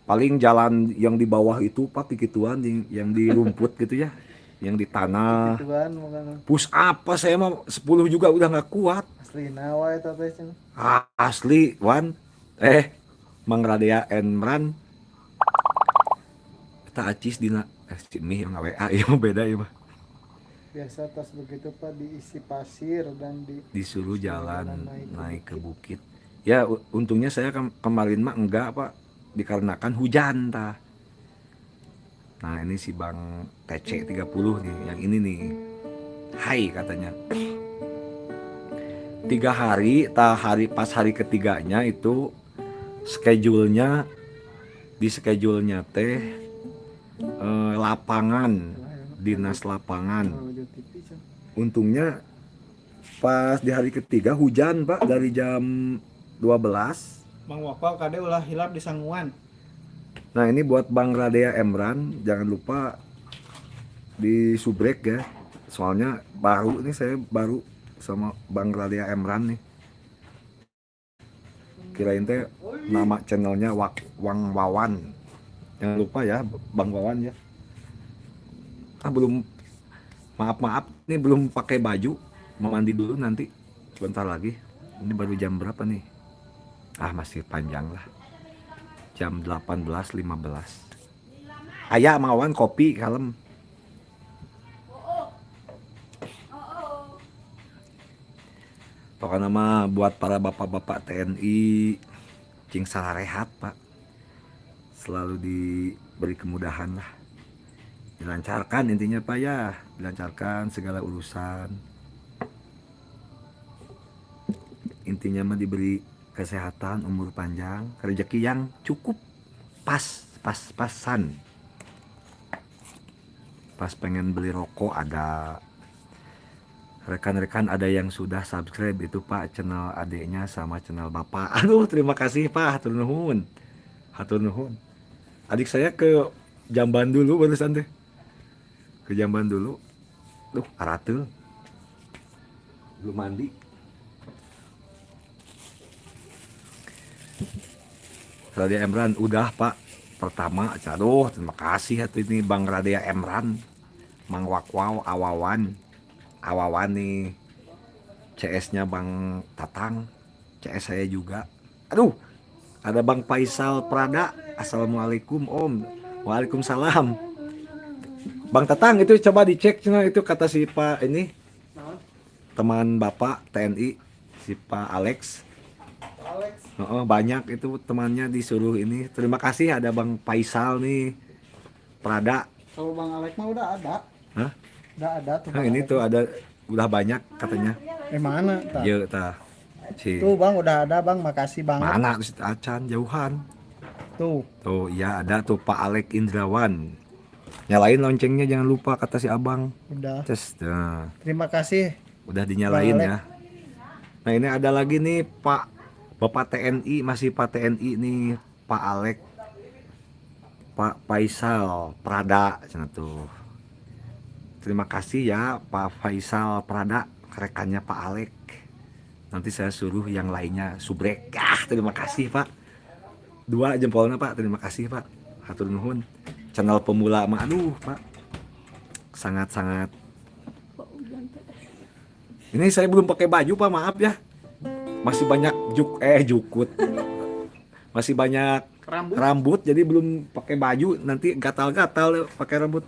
Paling jalan yang di bawah itu, Pak, gituan yang di rumput gitu ya, yang di tanah. Gituan bukan. Push up saya mah 10 juga udah nggak kuat. Asli nawa eta teh cenah. Asli, Wan. Eh, Mang Radea Emran. Eta acis dina si mih yang WA ieu mah, beda ieu mah. Biasa tas begitu, Pak, diisi pasir dan di Disuruh jalan naik ke naik ke bukit. Ya, untungnya saya kemarin mah enggak, Pak, dikarenakan hujan tah. Nah, ini si Bang TC 30 nih, yang ini nih. Hai katanya. 3 hari, tah, hari pas hari ketiganya itu schedule-nya, di schedule-nya teh lapangan, dinas lapangan. Menuju TV cenah. Untungnya pas di hari ketiga hujan, Pak, dari jam 12. Bang Wakwa, kade ulah hilap di sanguan. Nah, ini buat Bang Radea Emran, jangan lupa di subrek ya. Soalnya baru nih, saya baru sama Bang Radea Emran nih. Kirain teh nama channelnya Wang Wawan. Jangan lupa ya, Bang Wawan ya. Ah, belum, maaf maaf nih, belum pakai baju. Mau mandi dulu nanti sebentar lagi. Ini baru jam berapa nih? Ah, masih panjang lah. Jam 18.15. Aya mawan kopi kalem. Oh, oh. Pokoknya mah buat para bapak-bapak TNI cing rehat, Pak. Selalu diberi kemudahan lah. Dilancarkan intinya, Pak, ya, dilancarkan segala urusan. Intinya mah diberi kesehatan, umur panjang, rezeki yang cukup, pas, pas pasan. Pas pengen beli rokok ada. Rekan-rekan ada yang sudah subscribe itu, Pak, channel adeknya sama channel Bapak. Aduh, terima kasih, Pak, hatur nuhun. Hatur nuhun. Adik saya ke Jamban dulu barusan deh. Ke Jamban dulu. Duh, arateul. Belum mandi. Radia Emran udah, Pak, pertama. Aduh, terima kasih atuh ini Bang Radia Emran. Mang Wakwau Awawan. Awawan nih CS-nya Bang Tatang, CS saya juga. Aduh, ada Bang Faisal Prada. Assalamualaikum, Om. Waalaikumsalam. Bang Tatang, itu coba dicek cenah, itu kata si Pak ini, teman Bapak TNI, si Pak Alex. Alex. Oh, banyak itu temannya disuruh ini. Terima kasih ada Bang Faisal nih. Prada. Kalau Bang Alex mah udah ada. Hah? Udah ada tuh. Nah, Bang ini Alex. tuh ada udah banyak katanya. Eh mana? Tah. Ye tah. Si. Tuh Bang udah ada Bang, makasih banget. Mana si acan jauhan. Tuh. Tuh, iya ada tuh Pak Alek Indrawan. Nyalain loncengnya jangan lupa kata si Abang. Udah. Terus, nah, Terima kasih. udah dinyalain Bang Alek. ya. Nah, ini ada lagi nih Pak Bapak TNI, masih Pak TNI nih, Pak Alek, Pak Faisal Prada cenah tuh. Terima kasih ya Pak Faisal Prada, rekannya Pak Alek. Nanti saya suruh yang lainnya subrek. Ah, terima kasih Pak. Dua jempolnya Pak, terima kasih Pak. Hatur nuhun. Channel pemula mah aduh Pak. Sangat-sangat. Ini saya belum pakai baju Pak, maaf ya. Masih banyak jukut. Masih banyak Rambut. rambut jadi belum pakai baju, nanti gatal-gatal pakai rambut.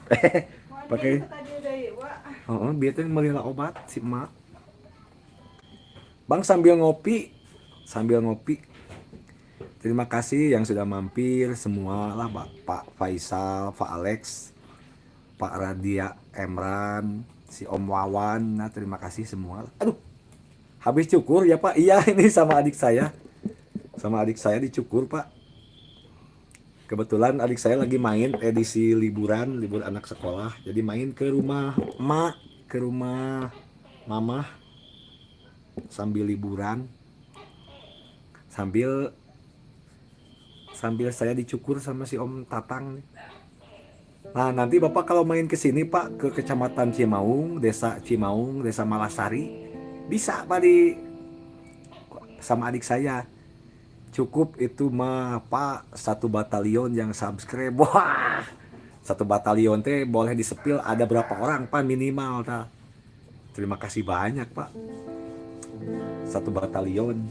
Pakai. Oh, oh biar meuli obat si emak. Bang sambil ngopi, sambil ngopi. Terima kasih yang sudah mampir semua lah Pak, Pak Faisal, Pak Alex, Pak Radia Emran, si Om Wawan. Nah, terima kasih semua. Aduh. Habis cukur ya Pak? Iya, ini sama adik saya. Sama adik saya dicukur, Pak. Kebetulan adik saya lagi main edisi liburan, libur anak sekolah. Jadi main ke rumah emak, ke rumah mamah sambil liburan. Sambil sambil saya dicukur sama si Om Tatang nih. Nah, nanti Bapak kalau main ke sini Pak, ke Kecamatan Cimaung, Desa Cimaung, Desa Malasari, bisa Pak di sama adik saya. Cukup itu mah Pak, satu batalion yang subscribe. Wah, satu batalion teh boleh disepil ada berapa orang Pak minimal ta. Terima kasih banyak Pak. Satu batalion.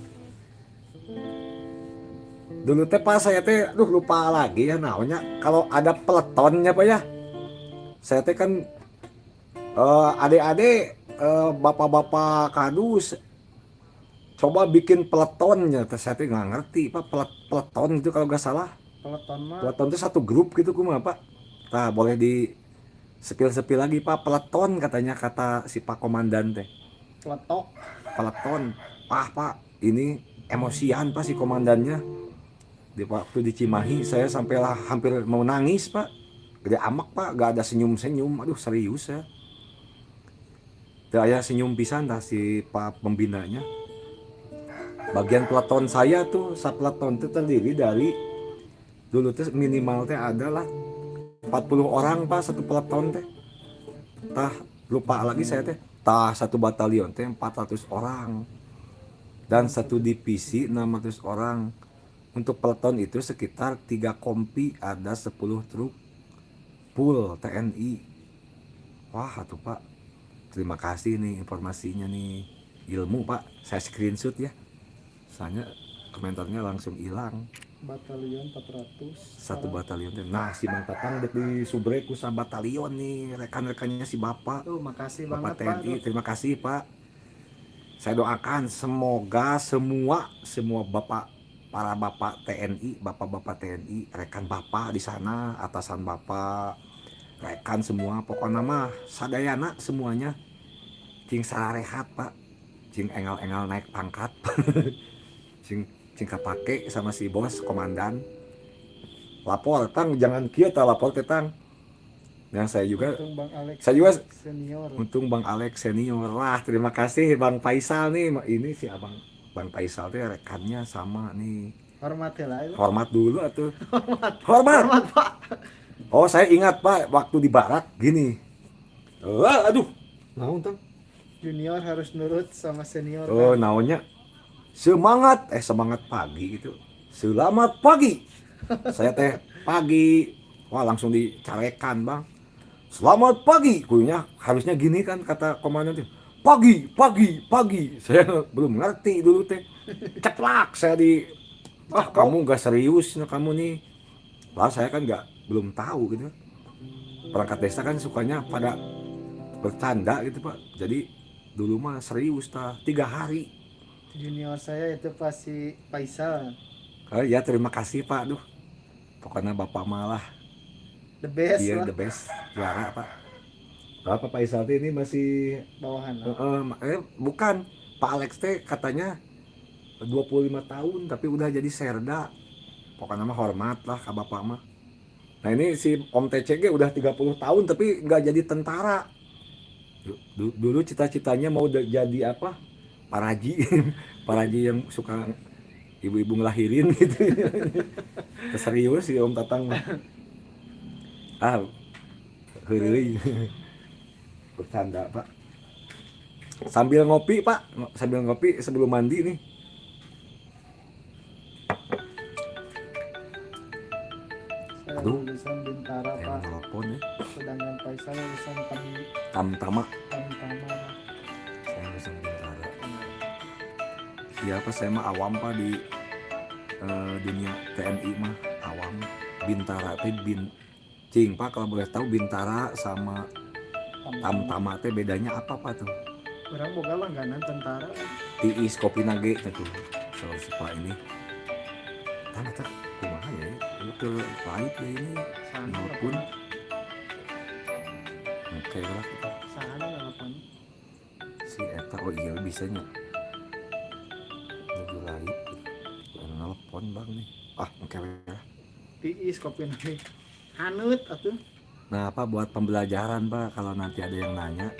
Dulu teh Pak saya teh aduh lupa lagi ya naonnya kalau ada peletonnya Pak ya. Saya teh kan adik-adik, bapak-bapak kadus coba bikin peletonnya. Terus saya teh nggak ngerti Pak, peleton itu kalau nggak salah. Peleton mah. Peleton itu satu grup gitu kumaha Pak. Nah, boleh di sepil-sepil lagi Pak, peleton katanya kata si Pak Komandan teh. Peletok. Peleton. Pak, Pak, ini emosian Pak si komandannya. Di waktu di Cimahi saya sampailah hampir mau nangis Pak. Gede amak Pak, gak ada senyum-senyum. Aduh serius ya. Teu aya senyum pisan dah si Pak pembinanya. Bagian peleton saya tuh, sapeleton tuh terdiri dari dulu tuh minimal teh adalah 40 orang Pak satu peleton teh. Tah lupa lagi saya teh. Tah satu batalion teh 400 orang. Dan satu divisi 600 orang. Untuk peleton itu sekitar 3 kompi ada 10 truk full TNI. Wah tuh Pak. Terima kasih nih informasinya nih. Ilmu Pak. Saya screenshot ya. Soalnya komentarnya langsung hilang. Batalion 400. Satu batalion. Nah, si Mang Tatang dek di subrek ku batalion nih, rekan-rekannya si Bapak. Tuh, makasih Bapak banget Pak. TNI, terima kasih Pak. Saya doakan semoga semua semua bapak para bapak TNI, bapak-bapak TNI, rekan bapak di sana, atasan bapak, rekan semua, pokoknya mah sadayana semuanya cing sarehat Pak, cing engal-engal naik pangkat, cing cing kapake sama si bos komandan. Lapor Tang, jangan kieu tah lapor teh Tang. Yang saya juga Untung Bang Alex saya juga senior. Untung Bang Alex senior lah. Terima kasih Bang Faisal nih. Ini si Abang Bang Faisal tuh rekannya sama nih. Hormat ya lah. Hormat dulu atuh. Hormat. Hormat. Hormat Pak. Oh, saya ingat Pak waktu di barak gini. Wah, aduh. Naon Tang? Junior harus nurut sama senior. Oh, kan? naonnya semangat, semangat pagi gitu. Selamat pagi. Saya teh pagi. Wah, langsung dicarekan, Bang. Selamat pagi. Kudunya harusnya gini kan kata komandan tuh. Pagi, pagi, pagi. Saya belum ngerti dulu teh. Ceplak saya di ah kamu nggak serius nah kamu nih. Lah saya kan nggak belum tahu gitu. Perangkat desa kan sukanya pada bercanda gitu Pak. Jadi dulu mah serius tah 3 hari. Junior saya itu pasti Faisal. Oh ya, terima kasih, Pak. Duh. Pokoknya Bapak malah the best dia lah. The best juara, Pak. Bapak Faisal ini masih bawahan lah. Bukan Pak Alex teh katanya 25 tahun tapi udah jadi serda. Pokoknya mah hormat lah ke Bapak mah. Nah, ini si Om TCG udah 30 tahun tapi nggak jadi tentara. Dulu cita-citanya mau jadi apa? Paraji. Paraji yang suka ibu-ibu ngelahirin gitu. Serius sih Om Tatang mah. Ah, heureuy. Bercanda, Pak. Sambil ngopi, Pak. Sambil ngopi sebelum mandi nih. Saya Aduh. Lulusan Bintara, Yang Pak. telepon ya. Sedangkan Faisal lulusan Tamtama. Tamtama. Saya lulusan Bintara. Iya, apa saya mah awam, Pak, di dunia TNI mah awam. Bintara teh bin Cing, Pak, kalau boleh tahu Bintara sama Tamtama teh bedanya apa, Pak, tuh? Urang boga langganan tentara. Tiis kopi nage tuh. Kalau si Pak ini. Tah eta kumaha ya? Ini ke pahit ya ini. Sana Nelpon. Oke lah kita. Sana nelpon. Si eta, oh iya bisanya. Lagi live. Nelpon bang nih. Ah, oke lah. Tiis kopi nage. Haneut atuh. Nah, apa buat pembelajaran, Pak, kalau nanti ada yang nanya,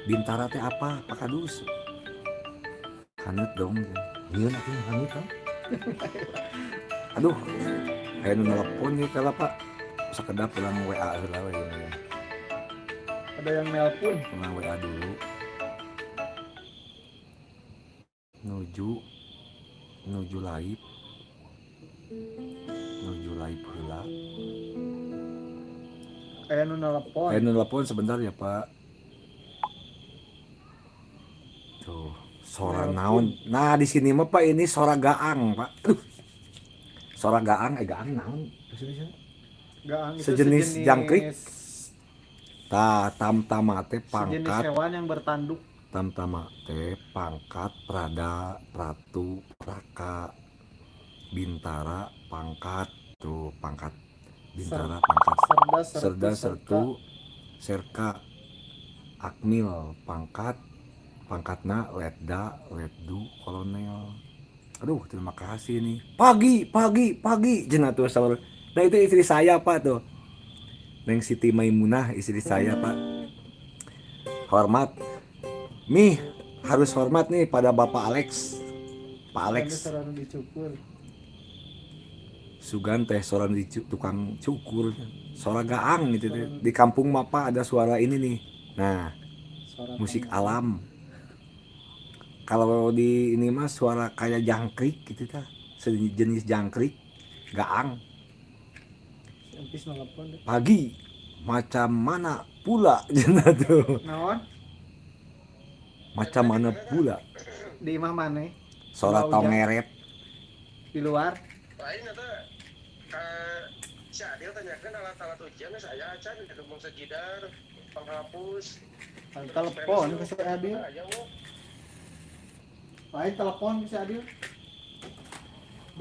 Bintara teh apa, Pak Kadus? Haneut dong. Nyieun atuh haneut kan. Aduh, aya nu nelpon nih kalau Pak. Sakedap pulang WA heula we ieu ya. Ada yang nelpon. Pulang WA dulu. Nuju nuju live. Nuju live heula. Aya nu nelpon. Aya nu nelpon sebentar ya, Pak. Tuh, sora naon. Nah, di sini mah, Pak, ini sora gaang, Pak. Aduh. Sora gaang, gaang naon? Gaang itu sejenis jangkrik. Tah, tamtama teh sejenis pangkat. Hewan yang bertanduk. Tamtama teh pangkat prada, pratu, praka, Bintara, pangkat. Tuh, pangkat Bintara, pangkat. Serda, sertu, Serda, sertu, serka, akmil, pangkat, pangkatna letda, letdu, kolonel. Aduh, terima kasih nih. Pagi, pagi, pagi, cenah tuh sahur. Nah, itu istri saya, Pak, tuh. Neng Siti Maimunah, istri saya, Pak. Hormat. Nih, harus hormat nih pada Bapak Alex. Pak Alex. Sora dicukur. Sugan teh sora di tukang cukur. Suara gaang gitu teh. Di kampung mah, Pak, ada suara ini nih. Nah, suara musik tangga. Alam. Kalau di ini mah suara kayak jangkrik gitu tah. Sejenis jangkrik, gaang. Si Empis nelpon deh. Pagi macam mana pula cenah tuh. Naon? Macam mana pula? Di imah mana? Suara Bau tongeret. Di luar. Lain eta si Adil tanyakan alat-alat ujian saya acan gitu mau sejidar penghapus. Telepon ke si Adil. Aya wo. Lain telepon ke si Adil.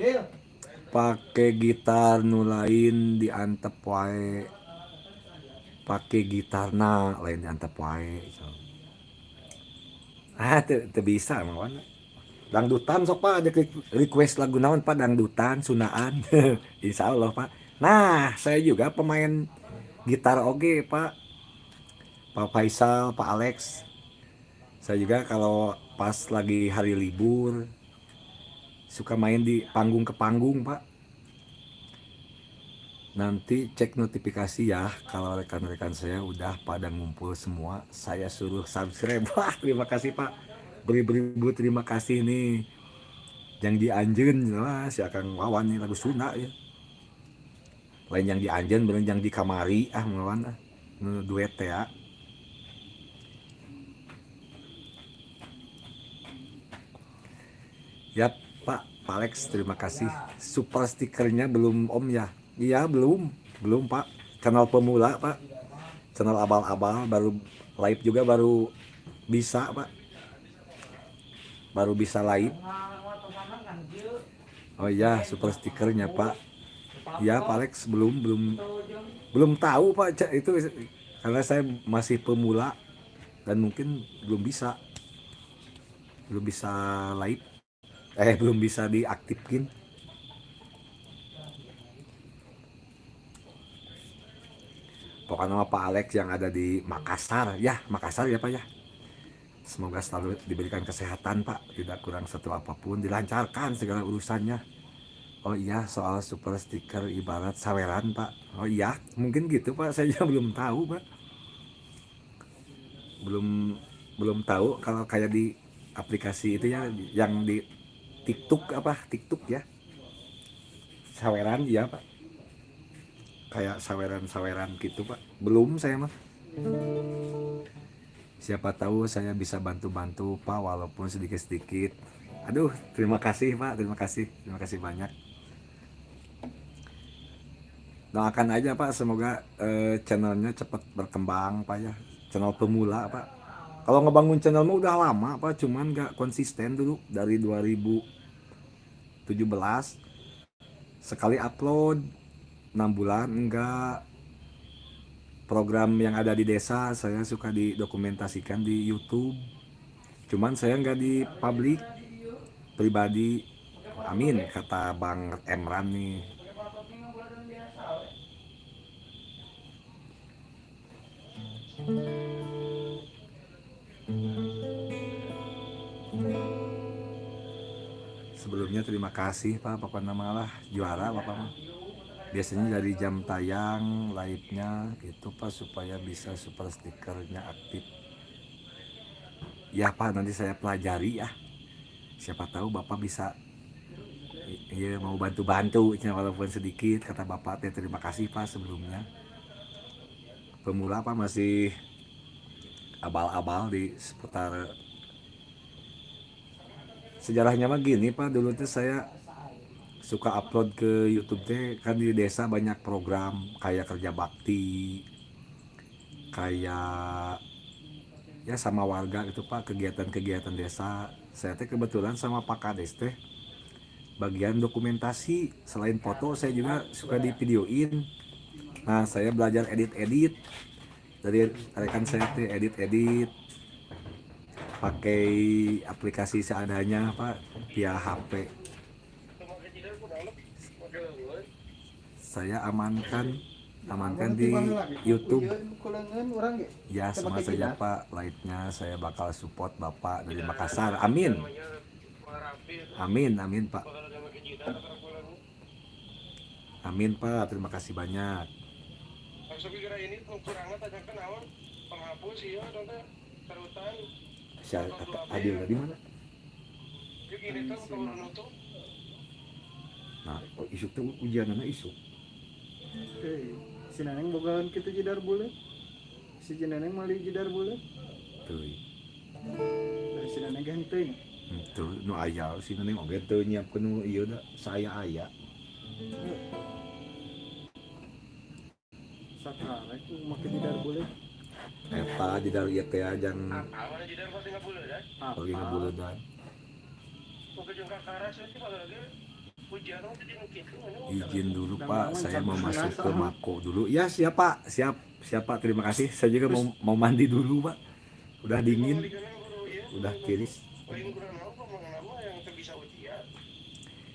Dil. Pakai gitar nu lain diantep wae. Pakai gitarna lain diantep wae. Ah, teu bisa mah. Dangdutan sok, Pak, ada request lagu naon, Pak, dangdutan sunaan. Insya Allah, Pak. Nah, saya juga pemain gitar oge, Pak. Pak Faisal, Pak Alex. Saya juga kalau pas lagi hari libur suka main di panggung ke panggung, Pak. Nanti cek notifikasi ya kalau rekan-rekan saya udah pada ngumpul semua, saya suruh subscribe. Wah, terima kasih, Pak. Beribu-ribu terima kasih nih. Yang di anjeun lah si Akang Wawan nih lagu Sunda ya. Lain yang di anjeun bener yang di kamari ah melawan ah. Nu duet teh ya. Ya Pak, Pak Alex terima kasih. Super stikernya belum Om ya? Iya belum, belum Pak. Channel pemula Pak. Channel abal-abal baru live juga baru bisa Pak. Baru bisa live. Oh iya, super stikernya Pak. Ya Pak Alex belum belum belum tahu Pak itu, karena saya masih pemula dan mungkin belum bisa live, belum bisa diaktifkan. Pokoknya nama Pak Alex yang ada di Makassar ya, Makassar ya Pak ya. Semoga selalu diberikan kesehatan Pak, tidak kurang satu apapun, dilancarkan segala urusannya. Oh iya, soal super stiker ibarat saweran Pak. Oh iya, mungkin gitu Pak, saya juga belum tahu Pak. Belum belum tahu kalau kayak di aplikasi itu ya, yang di TikTok, apa TikTok ya. Saweran iya Pak. Kayak saweran-saweran gitu Pak. Belum saya mah. Siapa tahu saya bisa bantu-bantu Pak walaupun sedikit-sedikit. Aduh, terima kasih Pak, terima kasih banyak. Doakan aja Pak, semoga channelnya cepat berkembang Pak ya. Channel pemula Pak. Kalau ngebangun channel mah udah lama Pak, cuman nggak konsisten dulu dari 2017. Sekali upload 6 bulan enggak. Program yang ada di desa saya suka didokumentasikan di YouTube. Cuman saya nggak di publik pribadi. Amin kata Bang Emran nih. Sebelumnya terima kasih Pak, pokoknya malah juara Bapak mah. Biasanya dari jam tayang live-nya itu Pak supaya bisa super stikernya aktif. Ya Pak, nanti saya pelajari ya. Siapa tahu Bapak bisa ya mau bantu-bantu ya, walaupun sedikit kata Bapak teh. Terima kasih Pak sebelumnya. Pemula Pak masih abal-abal di seputar sejarahnya mah gini Pak, dulu tuh saya suka upload ke YouTube teh kan di desa banyak program kayak kerja bakti, kayak ya sama warga gitu Pak, kegiatan-kegiatan desa. Saya teh kebetulan sama Pak Kades teh bagian dokumentasi, selain foto saya juga suka di videoin. Nah, saya belajar edit-edit dari rekan saya teh, edit-edit pakai aplikasi seadanya Pak via HP. Saya amankan amankan di YouTube ya. Semua saja Pak live-nya, saya bakal support Bapak dari Makassar. Amin amin amin Pak, amin Pak, terima kasih banyak. Adil tadi mana? Nah, oh, isuk tuh ujian anak isuk. Si Neneng bogaan kitu jidar buleut. Si Neneng meuli jidar buleut. Teuy. Dari si Neneng ge henteu nya. Henteu, nu aya si Neneng oge teu nyiapkeun nu ieu da, saya aya. Sakarek make jidar buleut. Eta jidar ieu teh jang lagi ngabuleudan. Izin dulu Pak, saya mau masuk ke Mako dulu. Ya siap Pak, siap, siap Pak. Terima kasih. Saya juga mau mau mandi dulu Pak. Udah dingin, udah tiris.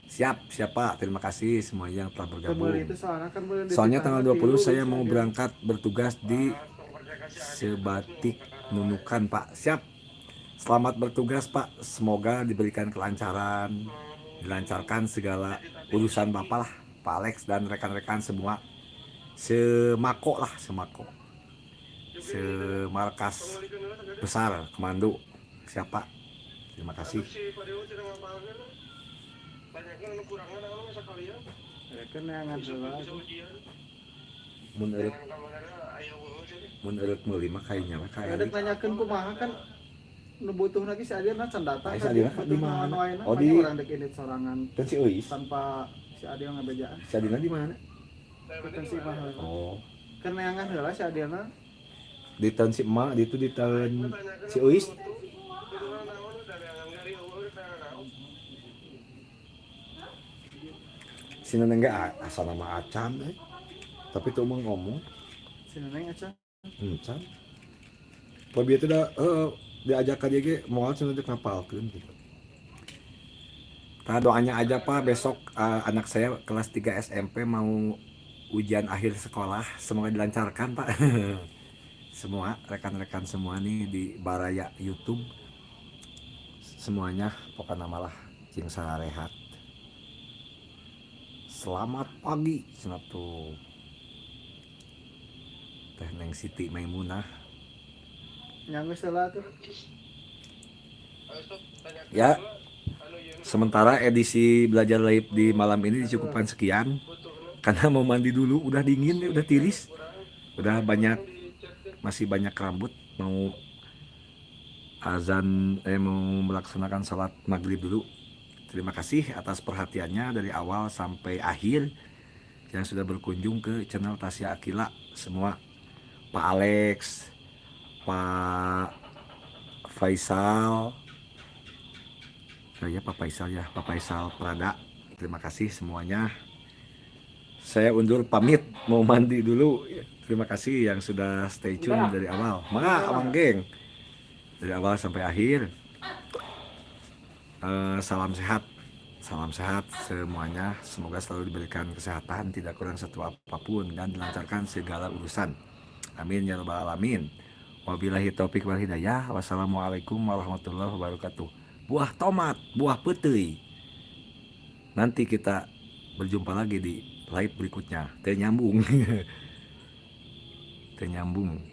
Siap, siap Pak. Terima kasih semuanya yang telah bergabung. Soalnya tanggal 20 saya mau berangkat bertugas di Sebatik Nunukan Pak. Siap. Selamat bertugas Pak. Semoga diberikan kelancaran, dilancarkan segala urusan Bapak lah, Pak Alex dan rekan-rekan semua. Semako lah, semako. Semarkas besar komando. Siapa? Terima kasih. Mun eureuk mun eureuk meuli mah kayaknya mah ka Ada tanyakeun kumaha kan nu butuh lagi si Adil can datang. Si Adil di mana? Oh di urang dek indit sorangan. Kan si Euis tanpa si Adil ngabejaan. Si Adilna di mana? Kan si Imah. Oh. Keur neangan heula si Adilna. Di tahun si emak, di itu di tahun si Euis. Si Neneng ge asa nama acan eh. Tapi tuh mau ngomong. Si Neneng acan. Encan. Poe bieu teh da heueuh diajak ka dieu ge moal cenah dek ngapalkeun gitu. Nah, doanya aja, Pak, besok anak saya kelas 3 SMP mau ujian akhir sekolah, semoga dilancarkan, Pak. Semua rekan-rekan semua nih di Baraya YouTube semuanya pokoknya malah cing sarehat. Selamat pagi cenah tuh. Teh Neng Siti Maimunah. Nya geus lah tuh. Ayo, sok tanyakeun Ya. heula anu ieu nu Sementara edisi belajar live di malam ini dicukupkan sekian butuhna. karena mau mandi dulu, udah dingin ya, udah tiris, Kurang udah banyak, di chat teh. Masih banyak rambut, mau azan, eh, mau melaksanakan sholat maghrib dulu. Terima kasih atas perhatiannya dari awal sampai akhir yang sudah berkunjung ke channel Tasya Aqilla semua, Pak Alex, Pak Faisal, oh ya, Pak Faisal ya, Pak Faisal Prada. Terima kasih semuanya. Saya undur pamit mau mandi dulu. Terima kasih yang sudah stay tune dari awal. Mangga, Amang Geng. Dari awal sampai akhir. Salam sehat. Salam sehat semuanya. Semoga selalu diberikan kesehatan, tidak kurang satu apapun, dan dilancarkan segala urusan. Amin ya rabbal alamin. Wabillahi taufik wal hidayah. Wassalamualaikum warahmatullahi wabarakatuh. Buah tomat, buah peuteuy. Nanti kita berjumpa lagi di live berikutnya. Teu nyambung. Teu nyambung.